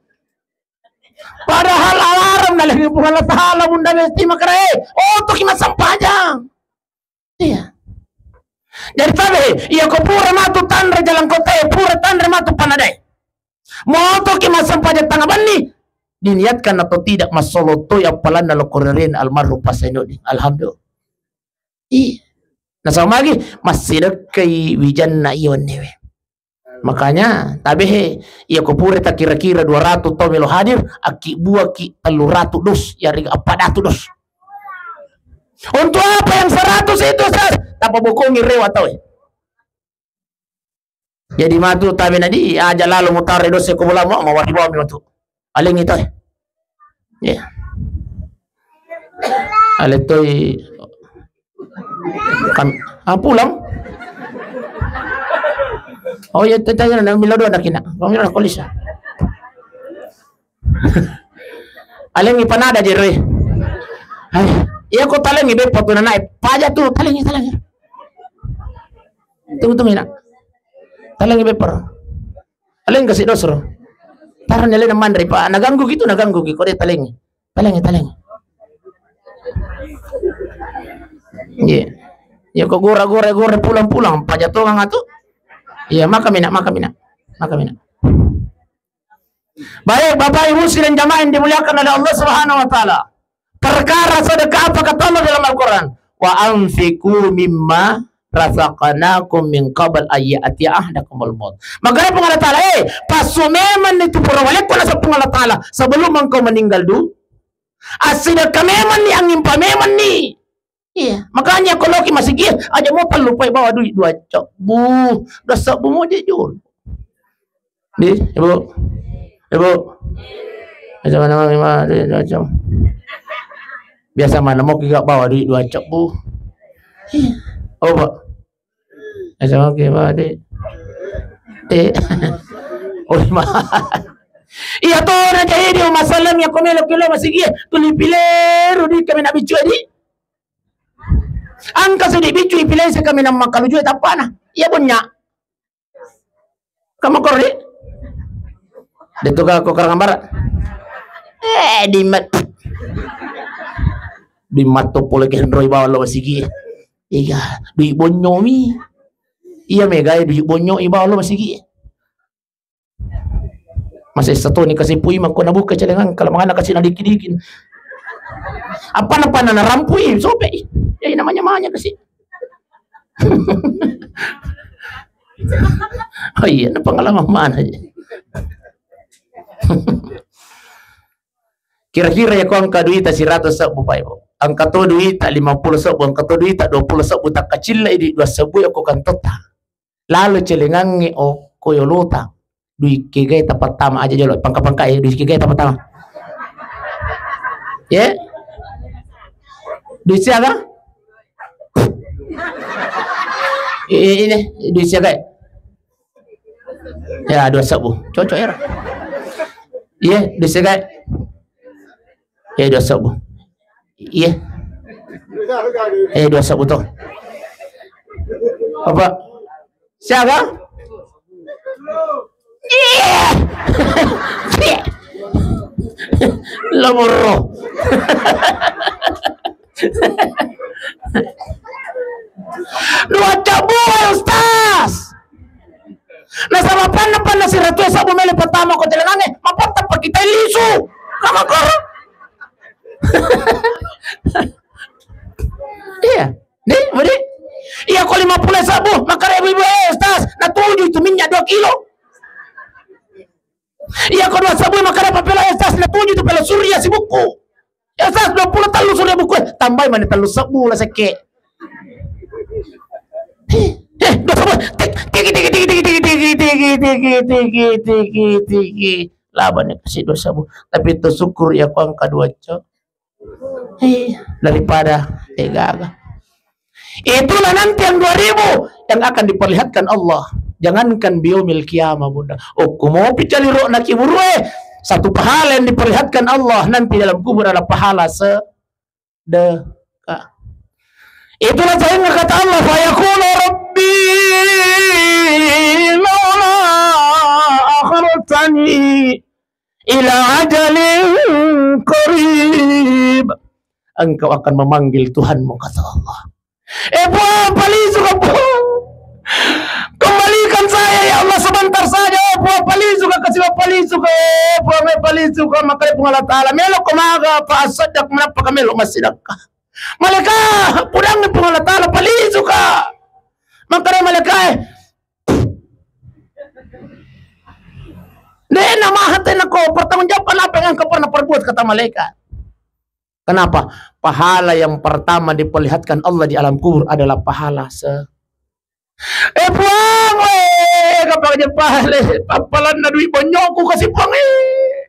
Padahal alarm nalengi Puang Allah Taala, Bunda Besti, makkeda, "Eh, otoki massempajang." Iya. Jadi tabe, iya ko pura matu tanre jalan kotae, pura tanre matu panadae. Motoki massempajang tanga benni, diniatkan atau tidak, massolo toi appalanna lo koreren almarhum Pak Zainuddin. Alhamdulillah. Iya. Nasaba magi massidekkai wijanna iya wennewe. Makanya, tabehe, iya ko pura takira-kira dua ratu tau melo hadir, akkibuaki tellu ratu dos, yarega empat ratu dos. Untuk apa yang seratus itu, Ustaz? Tapabokongi rewa tau e. Jadi matu tabe nadi, aja lalo mutare dos ko bolamu, mawari bawami matu. Alengi to e. Iya. Ale toi kam-, ah, pulang. Oh iya, tanya na milo dua nakina. Kami na kolisa. Alengi panada jero e. Hai, iya ko talengi beppa tu nanae. Paja tu, talengi, talengi. Tunggu, tunggu, nak. Talengi beppa. Talengi kasi dosro. Tarani alena manre, Pak. Naganggu gitu, naganggu gitu. Kode talengi. Talengi, talengi. Iya. Ya, kok gora, gora, gora, pulang, pulang. Paja tongang atu. Iya, maka mina, maka mina. Maka mina. Baik, Bapak Ibu sidang jamaah yang dimuliakan oleh Allah Subhanahu wa Taala. Perkara sedekah apa kata Allah dalam Al-Quran? "Wa anfiqu mimma razaqnakum min qabl an ya'tiya ahadakumul maut." Makanya Puang Allah Taala, eh, passu memang itu pura walekko nasaba Puang Allah Taala sebelum engkau meninggal du-, assidekka memang ni, angimpa memang ni. Iya, makanya ko loki masigi, aja mo tallupai bawa duit dua cebbu, dua sebbu mo je jolo. Di, Ibu. Ibu. Biasa mana mami ma duit dua cebbu. Biasa mana mo kiga bawa duit dua cebbu. Iya. Oh, Pak. Biasa mo kiga bawa duit. Eh. Oh, ma. Iya to, na jadi dia masalah mi ko melo kilo masigi, tuli pileru di kami nabi cuy di. Engka seddi biccu ipilese kaminang makkalujue tappana. Iya bonnya. Kamu kori? Detu ka ko karang ambara. Eh, dimat. Dimat to pole ke hendroi bawa lo masigi. Iya, dui bonyomi. Iya megai dui bonyo ibawa lo masigi. Masessa toni kasi pui makko nabuka celengang, kalau mangana kasi nadiki-diki. Apa-apa na narampui, sope. Ya, namanya manya kasi. Oh iya, na pengalaman mana aja. Kira-kira ya ko engka duita siratu sebbu, Pak Ibu. Engka to duita lima puluh sebbu, engka to duita dua puluh sebbu, takkacilla i di dua sebbu ya ko kantotta. Lalo celengangnge okko yolota. Dui kegae tapattama aja jolo, pangka-pangka e, dui kegae tapattama. Ye? Dui siaga? I-, ini, dui siaga. Ya, dua sebbu. Cocok ya. Iya, dui siaga. Eh, dua sebbu. Iya. Eh, dua sebbu to. Apa? Siaga? Iya. Lomoro. Dua sebbu, Ustaz. Nasaba panna-panna siratu sebbu mele pertama ko celengangnge, mapatta pakitai lisu. Kamakoro. Iya. Deh, budi. Iya ko lima puluh sebbu, makkeda ibu-ibu, "Eh, Ustaz, natuju itu minyak dua kilo." Iya ko dua sebbu, makkeda papela, "Eh, Ustaz, natuju itu pela surya sibukku." "Eh, Ustaz, dua puluh tellu surya bukku." "Eh, tambai mani tellu sebbu lah sekke." Eh, dua sebbu. Tik, tik, tik. Labani kasi dua sebbu. Tapi tu syukur iya ko engka dua, Cok. Eh, daripada, eh, gaga. Itulah nanti yang dua ribu yang akan diperlihatkan Allah. Jangankan biomil kiamah, Bunda. Oh, kumopi caliro na kiburu, eh. Satu pahala yang diperlihatkan Allah nanti dalam kubur adalah pahala sedekah. Itulah sehingga kata Allah, "Fayaqulu Rabbi laula akhartani ila ajalin qarib." Engkau akan memanggil Tuhanmu, kata Allah. Eh, Puang, palisuka, Puang. Kembalikan saya, ya Allah, sebentar saja, eh, Puang, palisuka, kasi palisuka, eh, Puang, eh, palisuka, makkeda Puang Allah Ta'ala, melo ko maga, fa asaddaq, menapa ka melo massidekka. Malaika, pudangi Puang Allah Ta'ala, palisuka. Makkeda malaika, eh, de' na maha tena ko pertanggung jawab apa yang engkau pernah perbuat, kata malaikat. Kenapa? Pahala yang pertama diperlihatkan Allah di alam kubur adalah pahala se-, eh, Puang, eh, kapang je pahala, papalanna dui bonyokku kasi Puang, eh.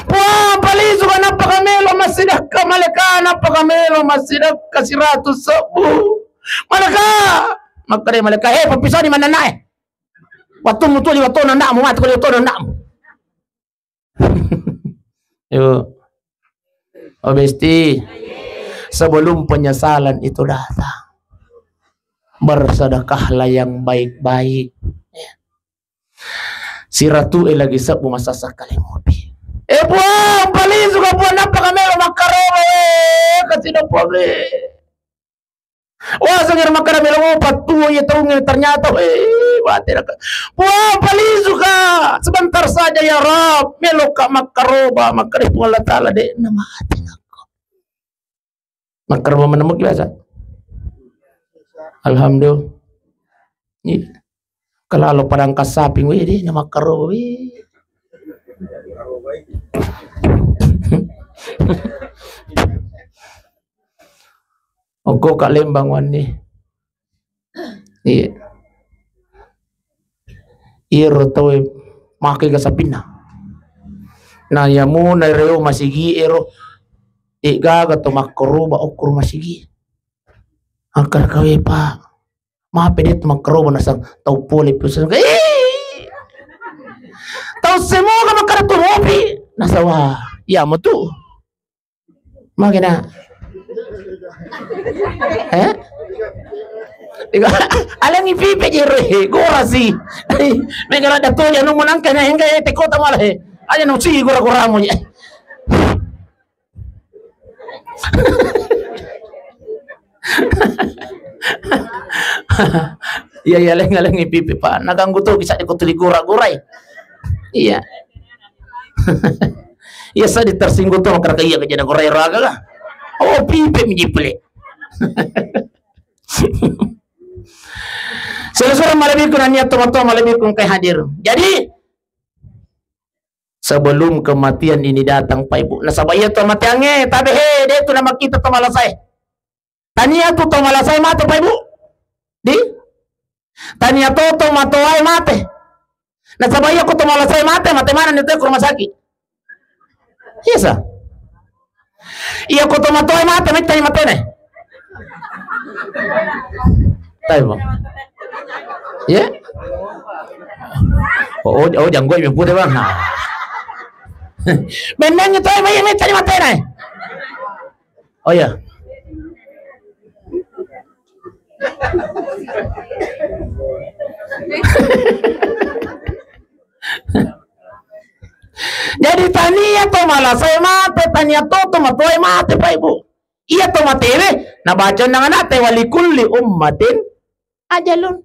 Puang, palisuka, nappa kamelo massidekka, maleka, nappa kamelo massidekka siratu sebbu. Maleka, makkeda maleka, eh, pappisani mannannae. Wattummu tu di wattona anakmu, mati ko di wattona anakmu. Yuk. Oh, Besti. Sebelum penyesalan itu datang, bersedekahlah yang baik-baik. Ya. Siratu e lagi sebbu masasa kali mopi. Eh, Puang, palisuka, Puang, nappa kamelo makkaroba, eh, kasi doppo, eh. Wah, sengir makkeda melo mopa tuo iya taungnge, ternyata, eh, mati naka. Puang, palisuka, sebentar saja ya Rabb, meloka makkaroba, makkeda Puang Allah Ta'ala, de' na mati nako. Makkaroba menemuki biasa. Alhamdulillah. Iya. Kalau lo padang kasaping, wih, de' na makkaroba, wih. Okko ka Lembang wanni. Iya. Iyaro tauwe make ga sapinna. Na yamuna reo masigi ero, e gaga to makkaroba okko ro masigi. Akkara kawe, Pak. Mape de' to makkaroba nasang tau pole pi usang. Eh! Tau semoga makkara tu mopi. Nasawa. Iya mo tu. Magena. Eh? Iko, alengi pipe jero, eh, gorasi. Mega ada to ya nu menangka na engka, eh, teko ta mala, eh. Aja nu si gora-goramu, eh. Iya, iya, alengi, alengi pipe, Pak. Naganggu to kisah di kotuli gora-gorai. Iya. Iya, sa' ditersinggung tu, makkeda iya kejadian korai raga kah? Oh, pipe mi jipele. Sura-sura malebbiku nania tomatoa malebbiku engkai hadir. Jadi, sebelum kematian ini datang, Pak Ibu. Nasaba iya to matiangnge, tabe he, de' tu nama kita to malasae. Tania tu to malasae mate, Pak Ibu. Di? Tania to to matoae mate. Nasaba iya ko to malasae mate, mate mana ni to ko rumah sakit. Iya sa. Iya ko to matoae mate, metta ni matene. Tai mo. Iya? Oh, oh, oh, janggoi mi pute, Bang. Nah. Bennang itu, iya, metta ni matene. Oh iya. Jadi tania to malasae mate, tania to to matoae mate, Pak Ibu. Iya to matewe, nabaca undang anakte, "Walikulli ummatin ajalun."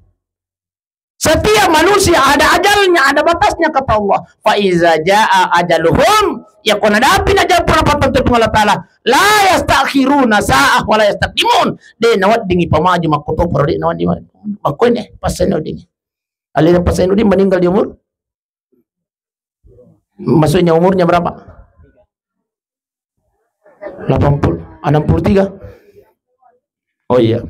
Setiap manusia ada ajalnya, ada batasnya, kata Allah. Fa iza jaa ajaluhum, ya ko nadapi najal pura pattentu Puang Allah Taala, la yastakhiruna sa'ah wa la yastaqdimun. De naweddingi pamaju makkutoparo, de naweddingi. Makko ini, pas Zainuddin. Alena pas Zainuddin meninggal di umur Maksudnya umurnya berapa? Delapan puluh, enam puluh tiga. Oh iya.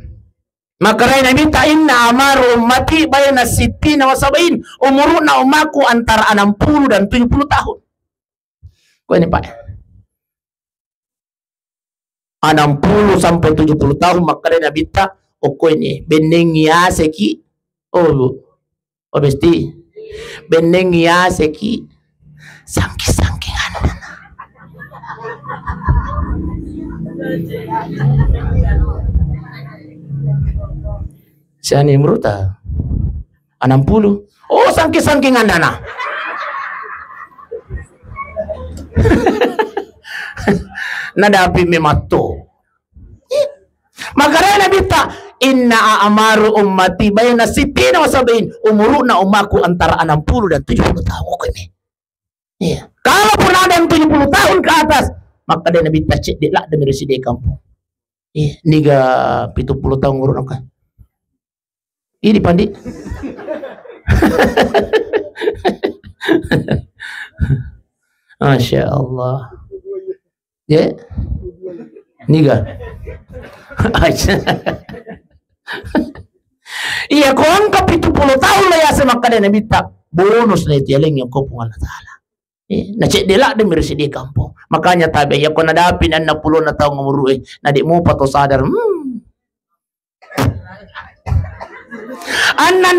Makkedai Nabitta, "Inna amaru ummati baina sittina wa sab'in." Umuruna ummaku antara enam puluh dan tujuh puluh tahun. Ko ini, Pak. Enam puluh sampai tujuh puluh tahun, makkeda Nabitta, okko ini, bennengi aseki. Oh, Bu. Oh, Besti. Bennengi aseki. Sangki-sangking anu. Siani umurta? Enam puluh. Oh, sangking-sangking andana. Nadapi mematto. Makanya Nabi ta, "Inna a'maru ummati baina sittina wa sab'in." Umuruna ummaku antara enam puluh dan tujuh puluh tahun. Oke, nih. Iya. Kalaupun ada yang tujuh puluh tahun ke atas, maka dia Nabi ta cedde' ladde' mi risi de kampung. Iya, niga pitu puluh tahun nguruk naka. Ini pandi. Masya Allah. Ya. Niga. Iya, ko engka pitu puluh tahun la yase makkeda Nabi ta, bonus na itu yaleng yang ko Puang Allah Ta'ala. Eh, na cedde' ladde' mi risi de kampung. Makanya tabe, ya ko nadapi na enam puluh na tahun umur, eh, na de' mupa to sadar. Hmm. Annan,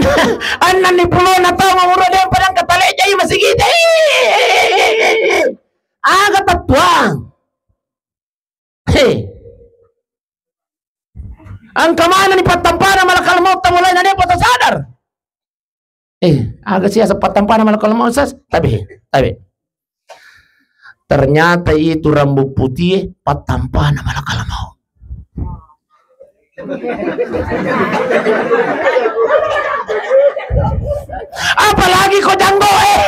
annan ni pulona taung umur de' padang katale jai masigita. Aga tattuang. He. Engka maneng ni pattampana malakal maut, tamulai na de' pa tasadar. Eh, aga sih asa pattampana malakal maut, sas? Tabe, tabe. Ternyata itu rambut putih, eh, pattampana malakal maut. Apalagi ko janggo, eh.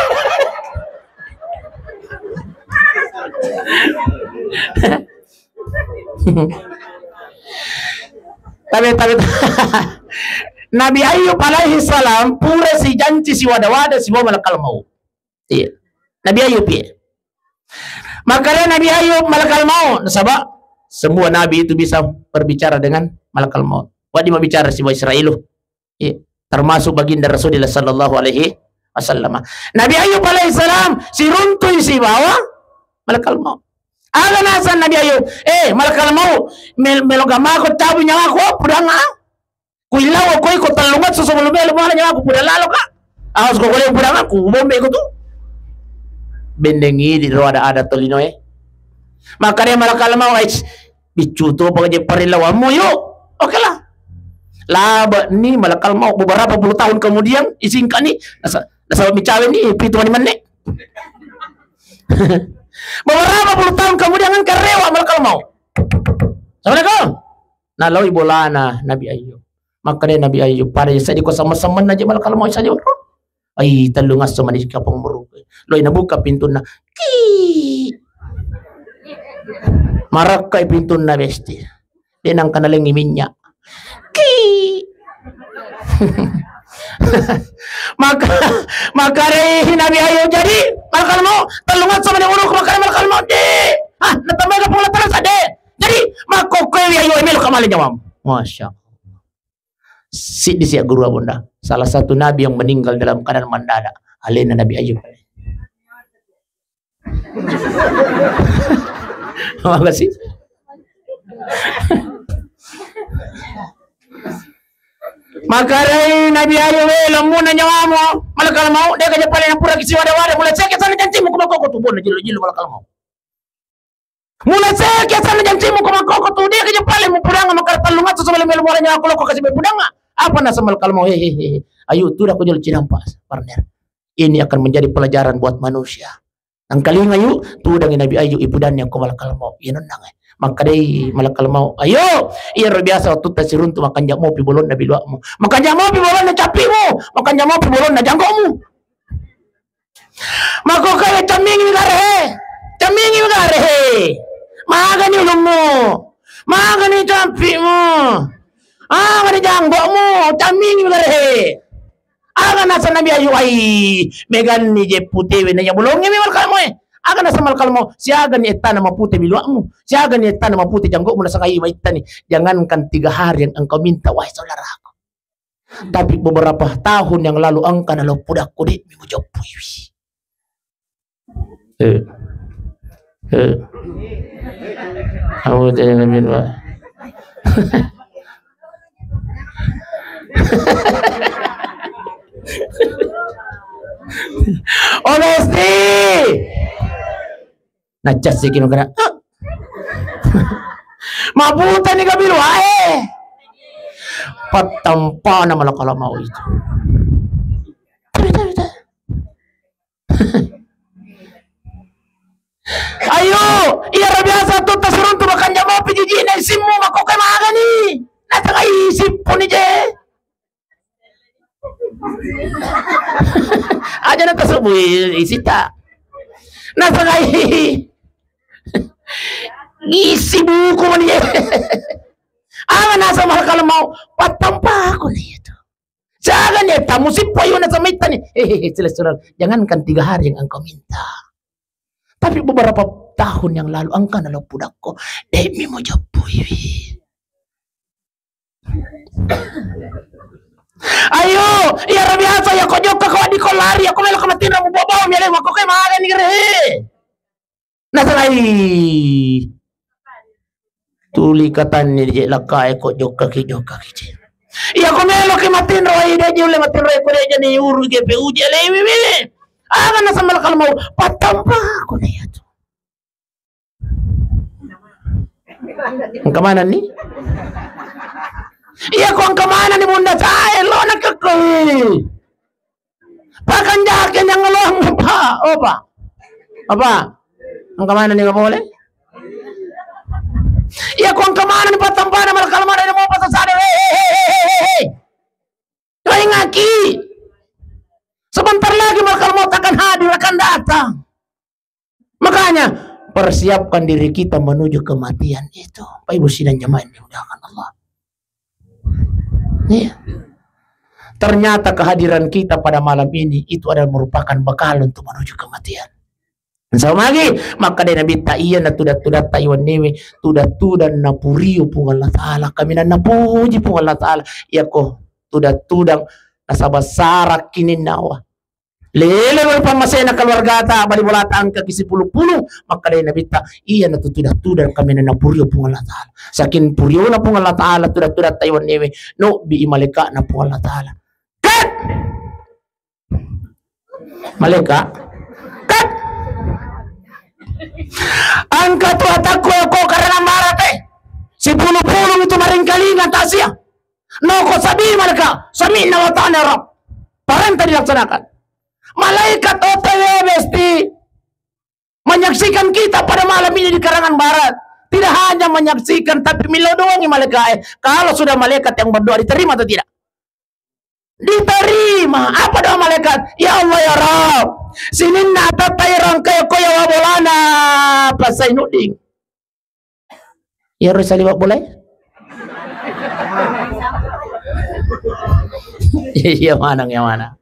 Tabe, tabe. Nabi Ayub alaihi salam pura sijanci siwada-wada sibawa malakal maut. Iya. Nabi Ayub, iya. Makanya Nabi Ayub malakal maut, nasaba semua nabi itu bisa berbicara dengan malakal maut. Wadi mabicara sibawa Israilu. Iya. Termasuk baginda Rasulullah sallallahu alaihi wasallam. Nabi Ayub alaihi salam siruntui sibawa malakal maut. Aga nasan Nabi Ayub, eh, malakal maut, mel-, melo gamako cabu nyawaku, pudanga. Kuillau ko iko tellungesso sebelum melo muala nyawaku, pura lalo ka. Awas ko kole pudanga ku bombe ko tu. Bendeng idi ro ada-ada tolinoe. Makanya malakal maut, "Ais, biccu to pa je parilawanmu, yuk." Oke lah. Laba ni malakal maut beberapa puluh tahun kemudian, isingka ni, nasa-, nasaba micawe ni, pitu mani menne. Beberapa puluh tahun kemudian kan karewa malakal maut. Assalamualaikum. Naloi bolana Nabi Ayub. Makkeda Nabi Ayub, pada seddi ko sama-sama na je malakal maut saja. Ai, tellungesso mani kapang merupe. Loi nabuka pintunna. Ki. Marakkai pintunna besti. De' nangka nalengi minyak. Ki. Maka, maka rei Nabi Ayub jadi malakal maut, tellungesso mani uruk, maka malakal maut de'. Ah, natambai ka pula terus de'. Jadi, makkokkoi Ayub melo kamale nyawam. Masya Allah. Siddi sia guru abunda. Salah satu nabi yang meninggal dalam keadaan mendadak. Alena Nabi Ayub. Makasih. Makarai Nabi Ayub, eh, lemmuna nyawamu, malakal maut, de' gaja pale nampura kisiwada-wada, mulai seke sana jancimu, kumakoko tu, bona jillo-jillo malakal maut. Mulai seke sana jancimu, kumakoko tu, de' gaja pale mupudanga, makara tellungesso sebelum melo muala nyawaku lokko kasi pudanga. Apa nasa malakal maut, hehehe. Ayo, tu dah kujol cidampa, partner. Ini akan menjadi pelajaran buat manusia. Engkalinga yu, tudangi Nabi Ayub ipudanni ko malakal maut. Iya nennang, eh. Makkedai malaikal maut, "Ayo, iyaro biasa wettutta siruntu, makanja mopi bolonna bilua'mu, makanja mopi bolonna cappi'mu, makanja mopi bolonna janggo'mu." Makkokkoe, "Cammingi gare he, cammingi gare he. Magani ulummu, magani cappi'mu, magani janggo'mu, cammingi gare he." Aga naseng Nabi Ayub, "Ai, meganni je putewe na iya bolongnge mi malaikal maut e." Aga naseng malaikal maut, "Siagani ettana mapute bilua'mu, siagani ettana mapute janggo'mu?" Naseng, "Ai, maittani, jangankan tiga hari yang engkau minta, wahai saudaraku. Tapi beberapa tahun yang lalu engka nalao pudakko, de'mi mujeppuiwi." Eh. Eh. Aku tanya Nabi Nuh. Oh, Besti. Nacas siki makana. Mabutani gabilu ae. Pattampana malaikal maut itu. Ayo, iyaro biasa wettutta siruntu, makanja mopi jiji'na isimmu, makkokkoe magani. Natangai isimpuni je. Aja natasubui isita. Natangai isi buku mani je. Aga naseng malaikal maut, pattampaku ni itu. Siagani ettana mapute, ayo naseng maittani. Hehehe, sila-sila. Jangankan tiga hari yang engkau minta. Tapi beberapa tahun yang lalu engka nalao pudakko, de'mi mujeppuiwi. Ayo, iyaro biasa, iya ko jokka ko wedding ko lari, iya ko melo ko matinro mubau-bau mi alemu, makkokkoe magani gare he. Nasalai. Tuli katanni je lakkae ko jokkaki, jokkaki je. Iya ko meloki matinro, ai de je ulle matinro, ko de je ni uru je pe uje lewi wi. Aga naseng malaikal maut, pattampaku ni iyatu. Engka manenni? Iya ko engka manenni bunda sae lo nakekko. Pakanjaki yang ngeloang, Pak. Oh, Pak. Apa? Engka manenni, nggak boleh? Iya ko engka manenni pattampana malaikal maut, mau pasal sadar. Hei, hei, hei, hei, hei, hei. Kaingaki. Sebentar lagi malaikal maut akan hadir, akan datang. Makanya, persiapkan diri kita menuju kematian itu. Bapak Ibu sidang jamaah yang dimuliakan Allah. Iya. Ternyata kehadiran kita pada malam ini itu adalah merupakan bekal untuk menuju kematian. Insya Allah lagi, maka dari Nabi ta iya na tuda-tuda ta iwannewe, tuda-tuda napurio Puang Allah Ta'ala, kami na napuji Puang Allah Ta'ala, iya ko tuda-tuda nasaba sara kininnawa. Lele wal pammasena keluargata, bali bolata engkaki sipulung-pulung, makkedai Nabitta, iya natu tuda-tuda kami na napurio Puang Allah Ta'ala. Saking puriona Puang Allah Ta'ala, tuda-tuda ta iwannewe, nobbi i malaikana Puang Allah Ta'ala. Kat! Malaika, kat! Engka tu atakku ko karena marate. Sipulung-pulung itu maringkalinga tasia. Noko sabi mereka, sami'na wa ata'na ya Rabb. Parenta dilaksanakan. Malaikat O T W Besti menyaksikan kita pada malam ini di Karangan Barat. Tidak hanya menyaksikan, tapi millau doangi malaikat. Eh, kalau sudah malaikat yang berdoa diterima atau tidak? Diterima. Apa doa malaikat? Ya Allah, ya Rabb, sininna atatta iro engkae ko yawa bolana pasai nudding. Iyaro saliweng bolae? Iya maneng, iya maneng.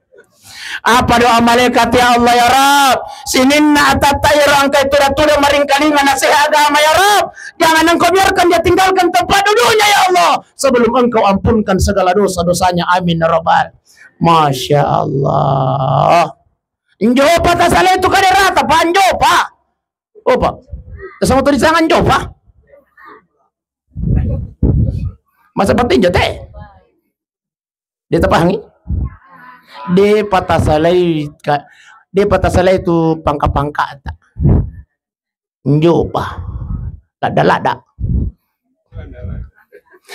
Apa doa malaikat, ya Allah, ya Rabb, sininna atatta iro engkae tuda-tuda maringkalinga nasihat agama, ya Rabb, jangan engkau biarkan dia tinggalkan tempat duduknya, ya Allah, sebelum engkau ampunkan segala dosa-dosanya. Amin ya Rabbal. Masya Allah. Njopa tasalai tu kaderata, Pak, njopa. Oh, Pak. Sama tu di sana njopa. Masa penting jote. Dia tapahangi? De patasalai ka, de patasalai tu pangka-pangka ta. Njopa. Ladda-ladda.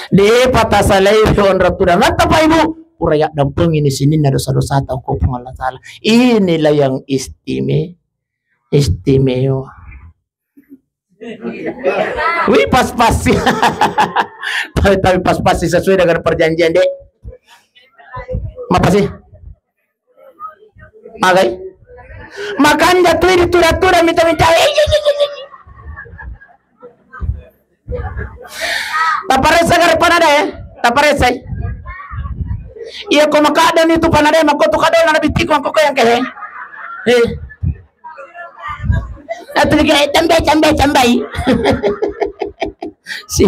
De patasalai onrong tudang. Ngatta, Pak, Ibu? Pura yaddampengi ni sininna dosa-dosa tau ko Puang Allah Ta'ala. Inilah yang istime-, istimewa. Wih, pas-pas sih. Tapi, tapi pas-pas sih sesuai dengan perjanjian, Dek. Apa sih? Magai? Makanja tu ditunda-tunda minta-minta. Taparessa gare panada, eh? Taparessa. Iya, ko makadani tu panada, mako tu kadona nabi tiku, mako yang kehe. Eh. Atu lagi, eh, tambai, tambai, tambai. Si.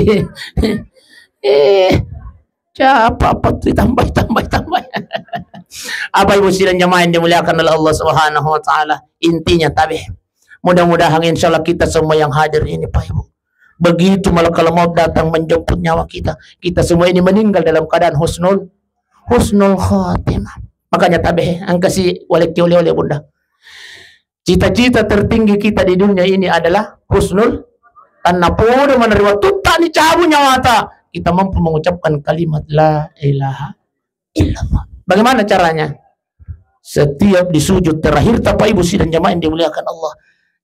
Eh. Siapa apa tu tambai, tambai, tambai. Apa Ibu sidang jamaah yang dimuliakan oleh Allah Subhanahu wa Ta'ala? Intinya tabe. Mudah-mudahan, insya Allah, kita semua yang hadir ini, Pak Ibu, begitu malakal maut datang menjemput nyawa kita, kita semua ini meninggal dalam keadaan husnul, husnul khatimah. Makanya tabe, angkasi walekki oleh-oleh, Bunda. Cita-cita tertinggi kita di dunia ini adalah husnul. Karena podo mana ri wattutta ni cabu nyawata, kita mampu mengucapkan kalimat la ilaha illallah. Bagaimana caranya? Setiap di sujud terakhir, Bapak Ibu sidang jamaah yang dimuliakan Allah,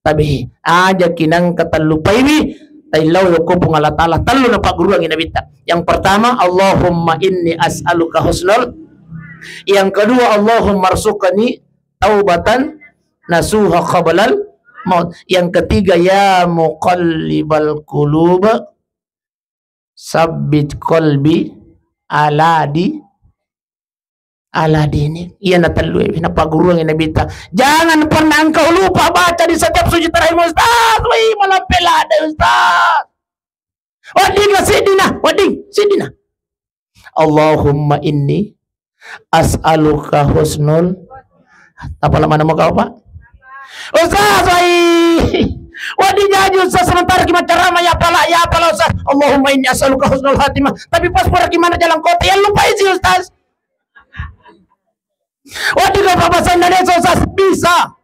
tabe, aja kinangka tallu paiwi, taillau yokko Puang Allah Ta'ala, tallu napagguruangi Nabitta. Yang pertama, Allahumma inni as'aluka husnul. Yang kedua, Allahumma arzuqni taubatan nasuha qablal maut. Yang ketiga, ya muqallibal qulub, sabbit qalbi ala di, ala dini. Iya na tellu e, napagguruangi Nabitta. Jangan pernah engkau lupa baca di setiap sujud terakhir, Ustaz. Wih, malampe lada, Ustaz. Wedding, siddina, wedding, siddina. Allahumma inni as'aluka husnul. Apa lama nama kau, Pak? Ustaz, wai. Wedding jaji, Ustaz, sementara ki maccarama, ya pala, ya pala, Ustaz. Allahumma inni as'aluka husnul khatimah. Tapi pas pura gimana jalan kota, ya lupa isi, Ustaz. Wedding gau bahasa Indonesia, Ustaz? Bisa.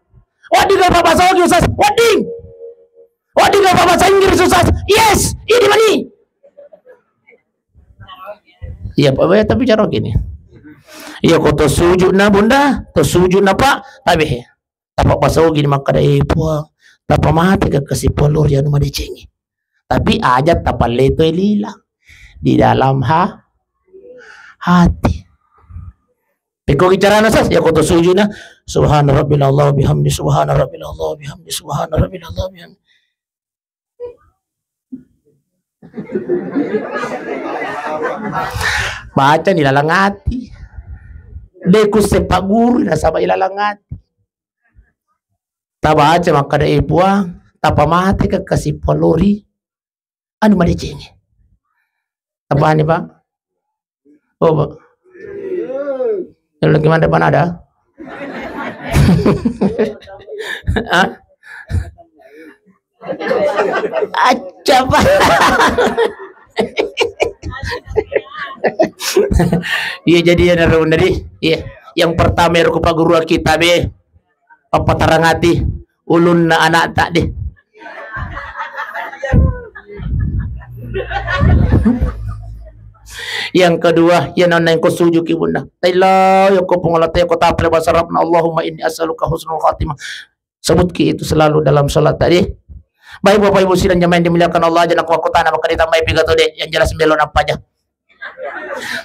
Wedding gau bahasa Ogi, Ustaz? Wedding. Wedding gau bahasa Inggris, Ustaz? Yes. Ini mani. Iya, Pak, tapi cara gini. Iya, ko to sujud na, Bunda, to sujud na, Pak, tapi he. Tapa bahasa Ogi ni makkada, eh, Puang, tapa mate ka kasi Puang lori anu madecengi. Tapi aja tapalletoi lila di dalam ha-, hati. Pekko bicarana, Sas, ya koto sujudna, subhana rabbil a'la bihamdi, subhana rabbil a'la bihamdi, subhana rabbil a'la bihamdi. Baca ni lalang ati. De' kusse pagguru nasaba ilalang ati. Tabaca makkada, eh, Puang, tapa mate ka kasi Puang lori anu madecengi. Apa ni, Pak? Oh, Pak. Yang lagi mana, Pak, ada? Hah? Acca, Pak. Iya, jadi ya, naru, dari, iya. Yang pertama, ya, ruku Pak Guru kita, be. Pappatarangati ulunna ana'ta de. Yang kedua, ya nonna engko sujuki bunda. Taillau yoko Puang Allah, yoko tapale bahasa Arabna, Allahumma inni as'aluka husnul khatimah. Sebutki itu selalu dalam salat tadi. Baik Bapak Ibu sidang jamaah yang dimuliakan Allah, aja nakko-kotana maka ditambahi piga to de, yang jelas melo nappa aja.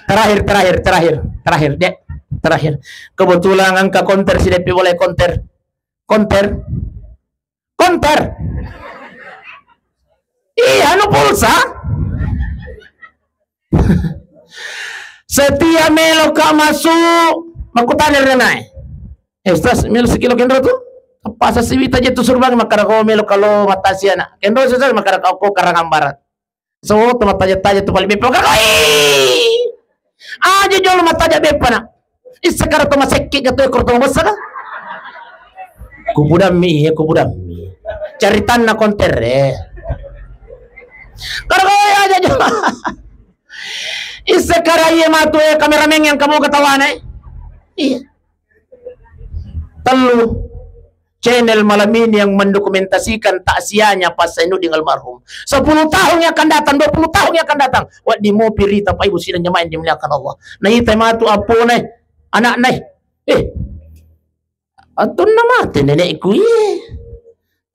Terakhir, terakhir, terakhir, terakhir, Dek. Terakhir. Kebetulan angka konter si Depi boleh konter. Konter. Konter. Iya, anu pulsa. Setia melo ka masuk, makkutana ri nanae. Eh, Ustaz, melo sekilo kenro tu? Apa sasiwita je tu suruh bang, makkada ko melo kalo matasi anak. Kenro Ustaz, makkada ko Karangan Barat. So, to mattaja-taja tu pale beppa. Koi! Aja jolo mattaja beppa na. Issa kara to masekke ga to ekor to mabessa ka? Kubudammi, iya, kubudammi. Caritanna kontere. Kara koi aja jolo. Issa kara iya matu, eh, kameramen yang kamu ketawa, eh. Iya. Tellu channel malam ini yang mendokumentasikan takziahnya Pak Zainuddin almarhum. Sepuluh tahun yang akan datang, dua puluh tahun yang akan datang. Wedding mopi rita, Pak Ibu sidang jamaah yang dimuliakan Allah. Nah, ita matu apone, anakna. Eh, atunna mate nenekku, iya.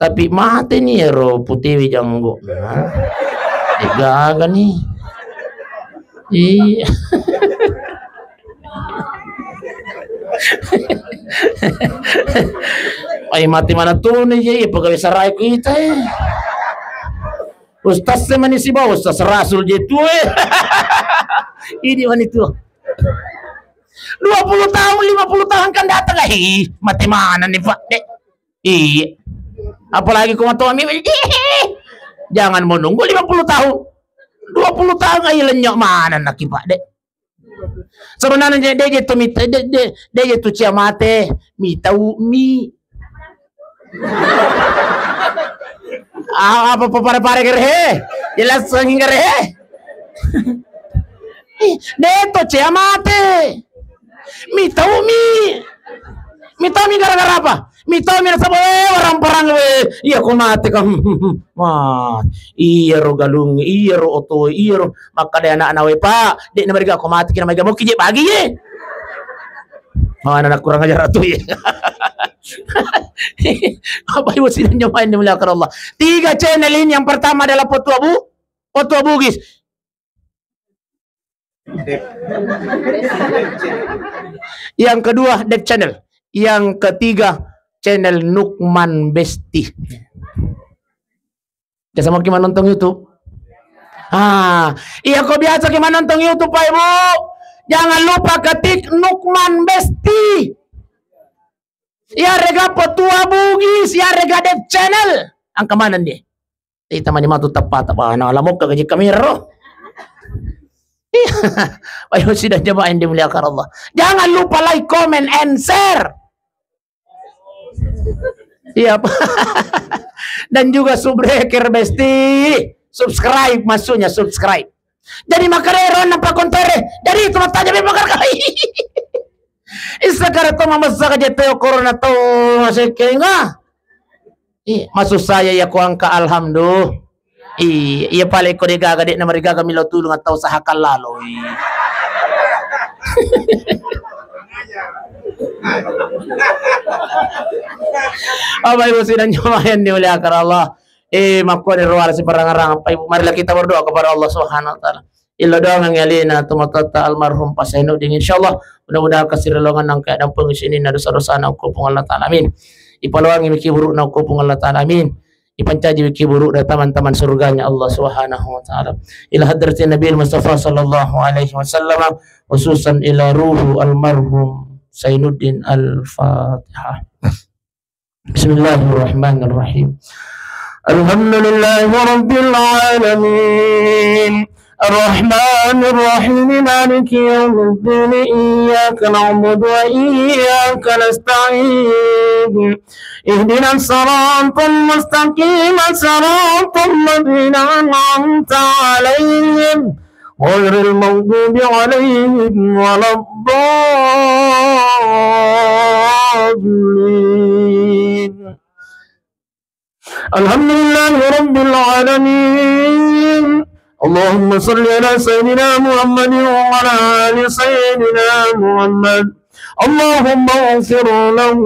Tapi mate ni ero putewe janggo. Gaga ni. Iya. Ai mate mana tu ni, iya, pegawai sarai kita, eh. Ustaz e mani sibawa Ustaz Rasul je tu, eh. Ini mani tu. Dua puluh tahun, lima puluh tahun kan datang, eh, mate mana ni, Pak? Dek. Iya. Apalagi ko matoa mi, jangan menunggu lima puluh tahun. Dua puluh tahun aja lenyok mana nak, Pak, dek. Sebenarnya dia, dia tu mita, dia, dia, dia tu cia mate, mita umi. Ah, apa pare-pare gerehe? Jelas angin gerehe. Ih, deto cia mate. Mitau mi. Mitau mi gara-gara apa? Mitau mi nasaba, eh, orang perang, weh. Iya ko mate ka. Wah, iya ro galung, iya ro oto, iya ro. Maka de anak-anak, weh, Pak, dek na mariga ko mate kina mariga mau kije bagi ye. Oh, anak kurang ajar tu ye. Apa ibu sidang jamaah yang dimuliakan Allah? Tiga channel ini, yang pertama adalah Potua Bu, Potua Bugis. Yang kedua, Dev Channel. Yang ketiga, channel Nukman Besti. Biasa mau ki manontong YouTube? Ah, iya ko biasa ki manontong YouTube, Pak Ibu. Jangan lupa ketik Nukman Besti. Iyarega Potua Bugis, iyarega Dev Channel. Angka maneng dia. Ita mani matu teppata, wah, na lamokka gaji kamera ro. Iya. Ayo sidang jamaah yang dimuliakan Allah. Jangan lupa like, comment, and share. Iya, Pak. Dan juga subscribe, Besti. Subscribe, maksudnya subscribe. Jadi makarero na pakontore. Jadi itu matanya memang kai. Isa kare to mamessa ka jette corona to masekenga. Iya, maksud saya ya ko angka alhamdulillah. Iya, iya pale ko de gaga de na marigaga milo tulung atau usahakan lalo. Iya. Bapak Ibu sidang jamaah yang dimuliakan Allah. Eh, makkuani ro wala siparangarang, Bapak Ibu, marilah kita berdoa kepada Allah Subhanahu wa Ta'ala. Illa doangengngi alena tomatoatta almarhum Pak Zainuddin, insyaallah mudah-mudahan kasirelonganna engka dampeng sininna dosa-dosana okko Puang Allah Ta'ala, amin. Ipaloangi miki burukna okko Puang Allah Ta'ala, amin. Ipancaji miki burukna taman-taman surganya Allah Subhanahu wa Ta'ala. Ila hadratin Nabi Mustafa sallallahu alaihi wasallam, khususan ila ruhu almarhum Zainuddin. Al-Fatihah. بسم الله الرحمن الرحيم. الحمد لله رب العالمين. الرحمن الرحيم. مالك يوم الدين. إياك نعبد وإياك نستعين. اهدنا الصراط المستقيم. صراط الذين أنعمت عليهم. غير المغضوب عليهم ولا الضالين. الحمد لله رب العالمين. اللهم صل على سيدنا محمد وعلى آل سيدنا محمد. اللهم اغفر له.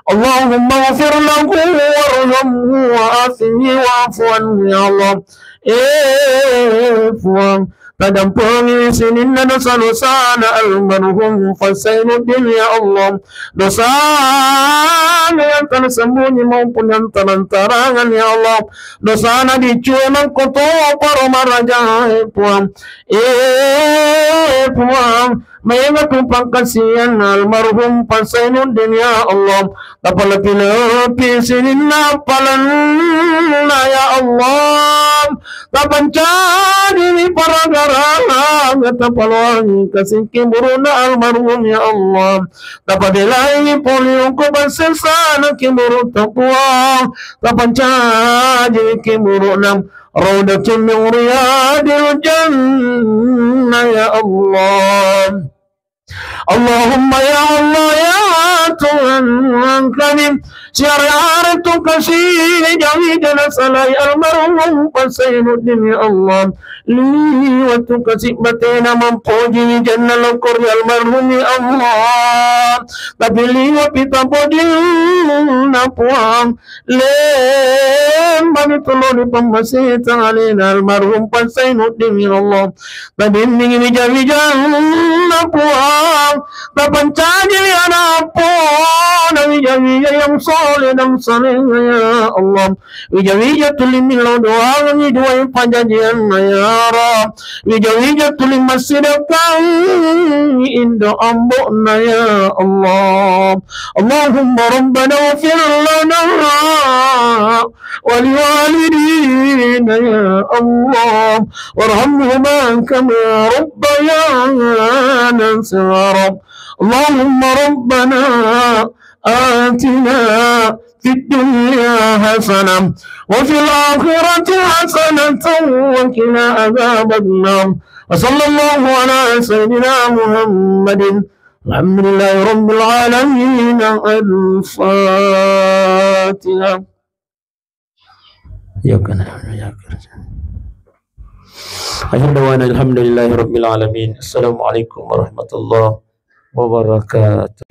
اللهم اغفر له وارحمه وعافه واعف عنه يا الله. Eh, Puang, tadampengi sininna dosa-dosana almarhum Pak Zainuddin, ya Allah. Dosana yang tersembunyi maupun yang terang-terangan, ya Allah. Dosana dicue mangkoto paro marajae, Puang. Eh, Puang, maega tu pangkasian almarhum Pak Zainuddin, ya Allah. Tapalepi-lepi sininna palenna, ya Allah. Tapancaji para garang, tapaloangi kasiki buruna almarhum, ya Allah. Tapabelai poli okko bangsana kiburu taqwa. Tapancaji kiburuna raudatun min riyadil jannah, ya Allah. Allahumma ya Allah, ya Tuhan kami, siare-are tu kasi jawi jana salai almarhum Pak Zainuddin, ya Allah. Liwatu kasi batena mampoji wijanna lokor, ya almarhum, ya Allah. Tapi liwa pita pojinna Puang, lembani tuloni pammaseta alena almarhum Pak Zainuddin, ya Allah. Tabimbingi wija-wijanna Puang, tapancaji anak pona wija-wija yang soleh dan saleh, ya Allah. Wija-wija tuli millau doangi duai pajajianna, ya Rabb. Wija-wija tuli massidakkangi indo ambona, ya Allah. Allahumma rabbana ighfir lana ولوالدينا يا الله وارحمهما كما ربيانا صغارا. اللهم ربنا آتنا في الدنيا حسنة وفي الآخرة حسنة وقنا عذاب النار. وصلى الله على سيدنا محمد. الحمد لله رب العالمين. الفاتحة. Iyyaka na'budu wa iyyaka nasta'in. Akhir da'wana alhamdulillahi rabbil alamin. Assalamualaikum warahmatullahi wabarakatuh.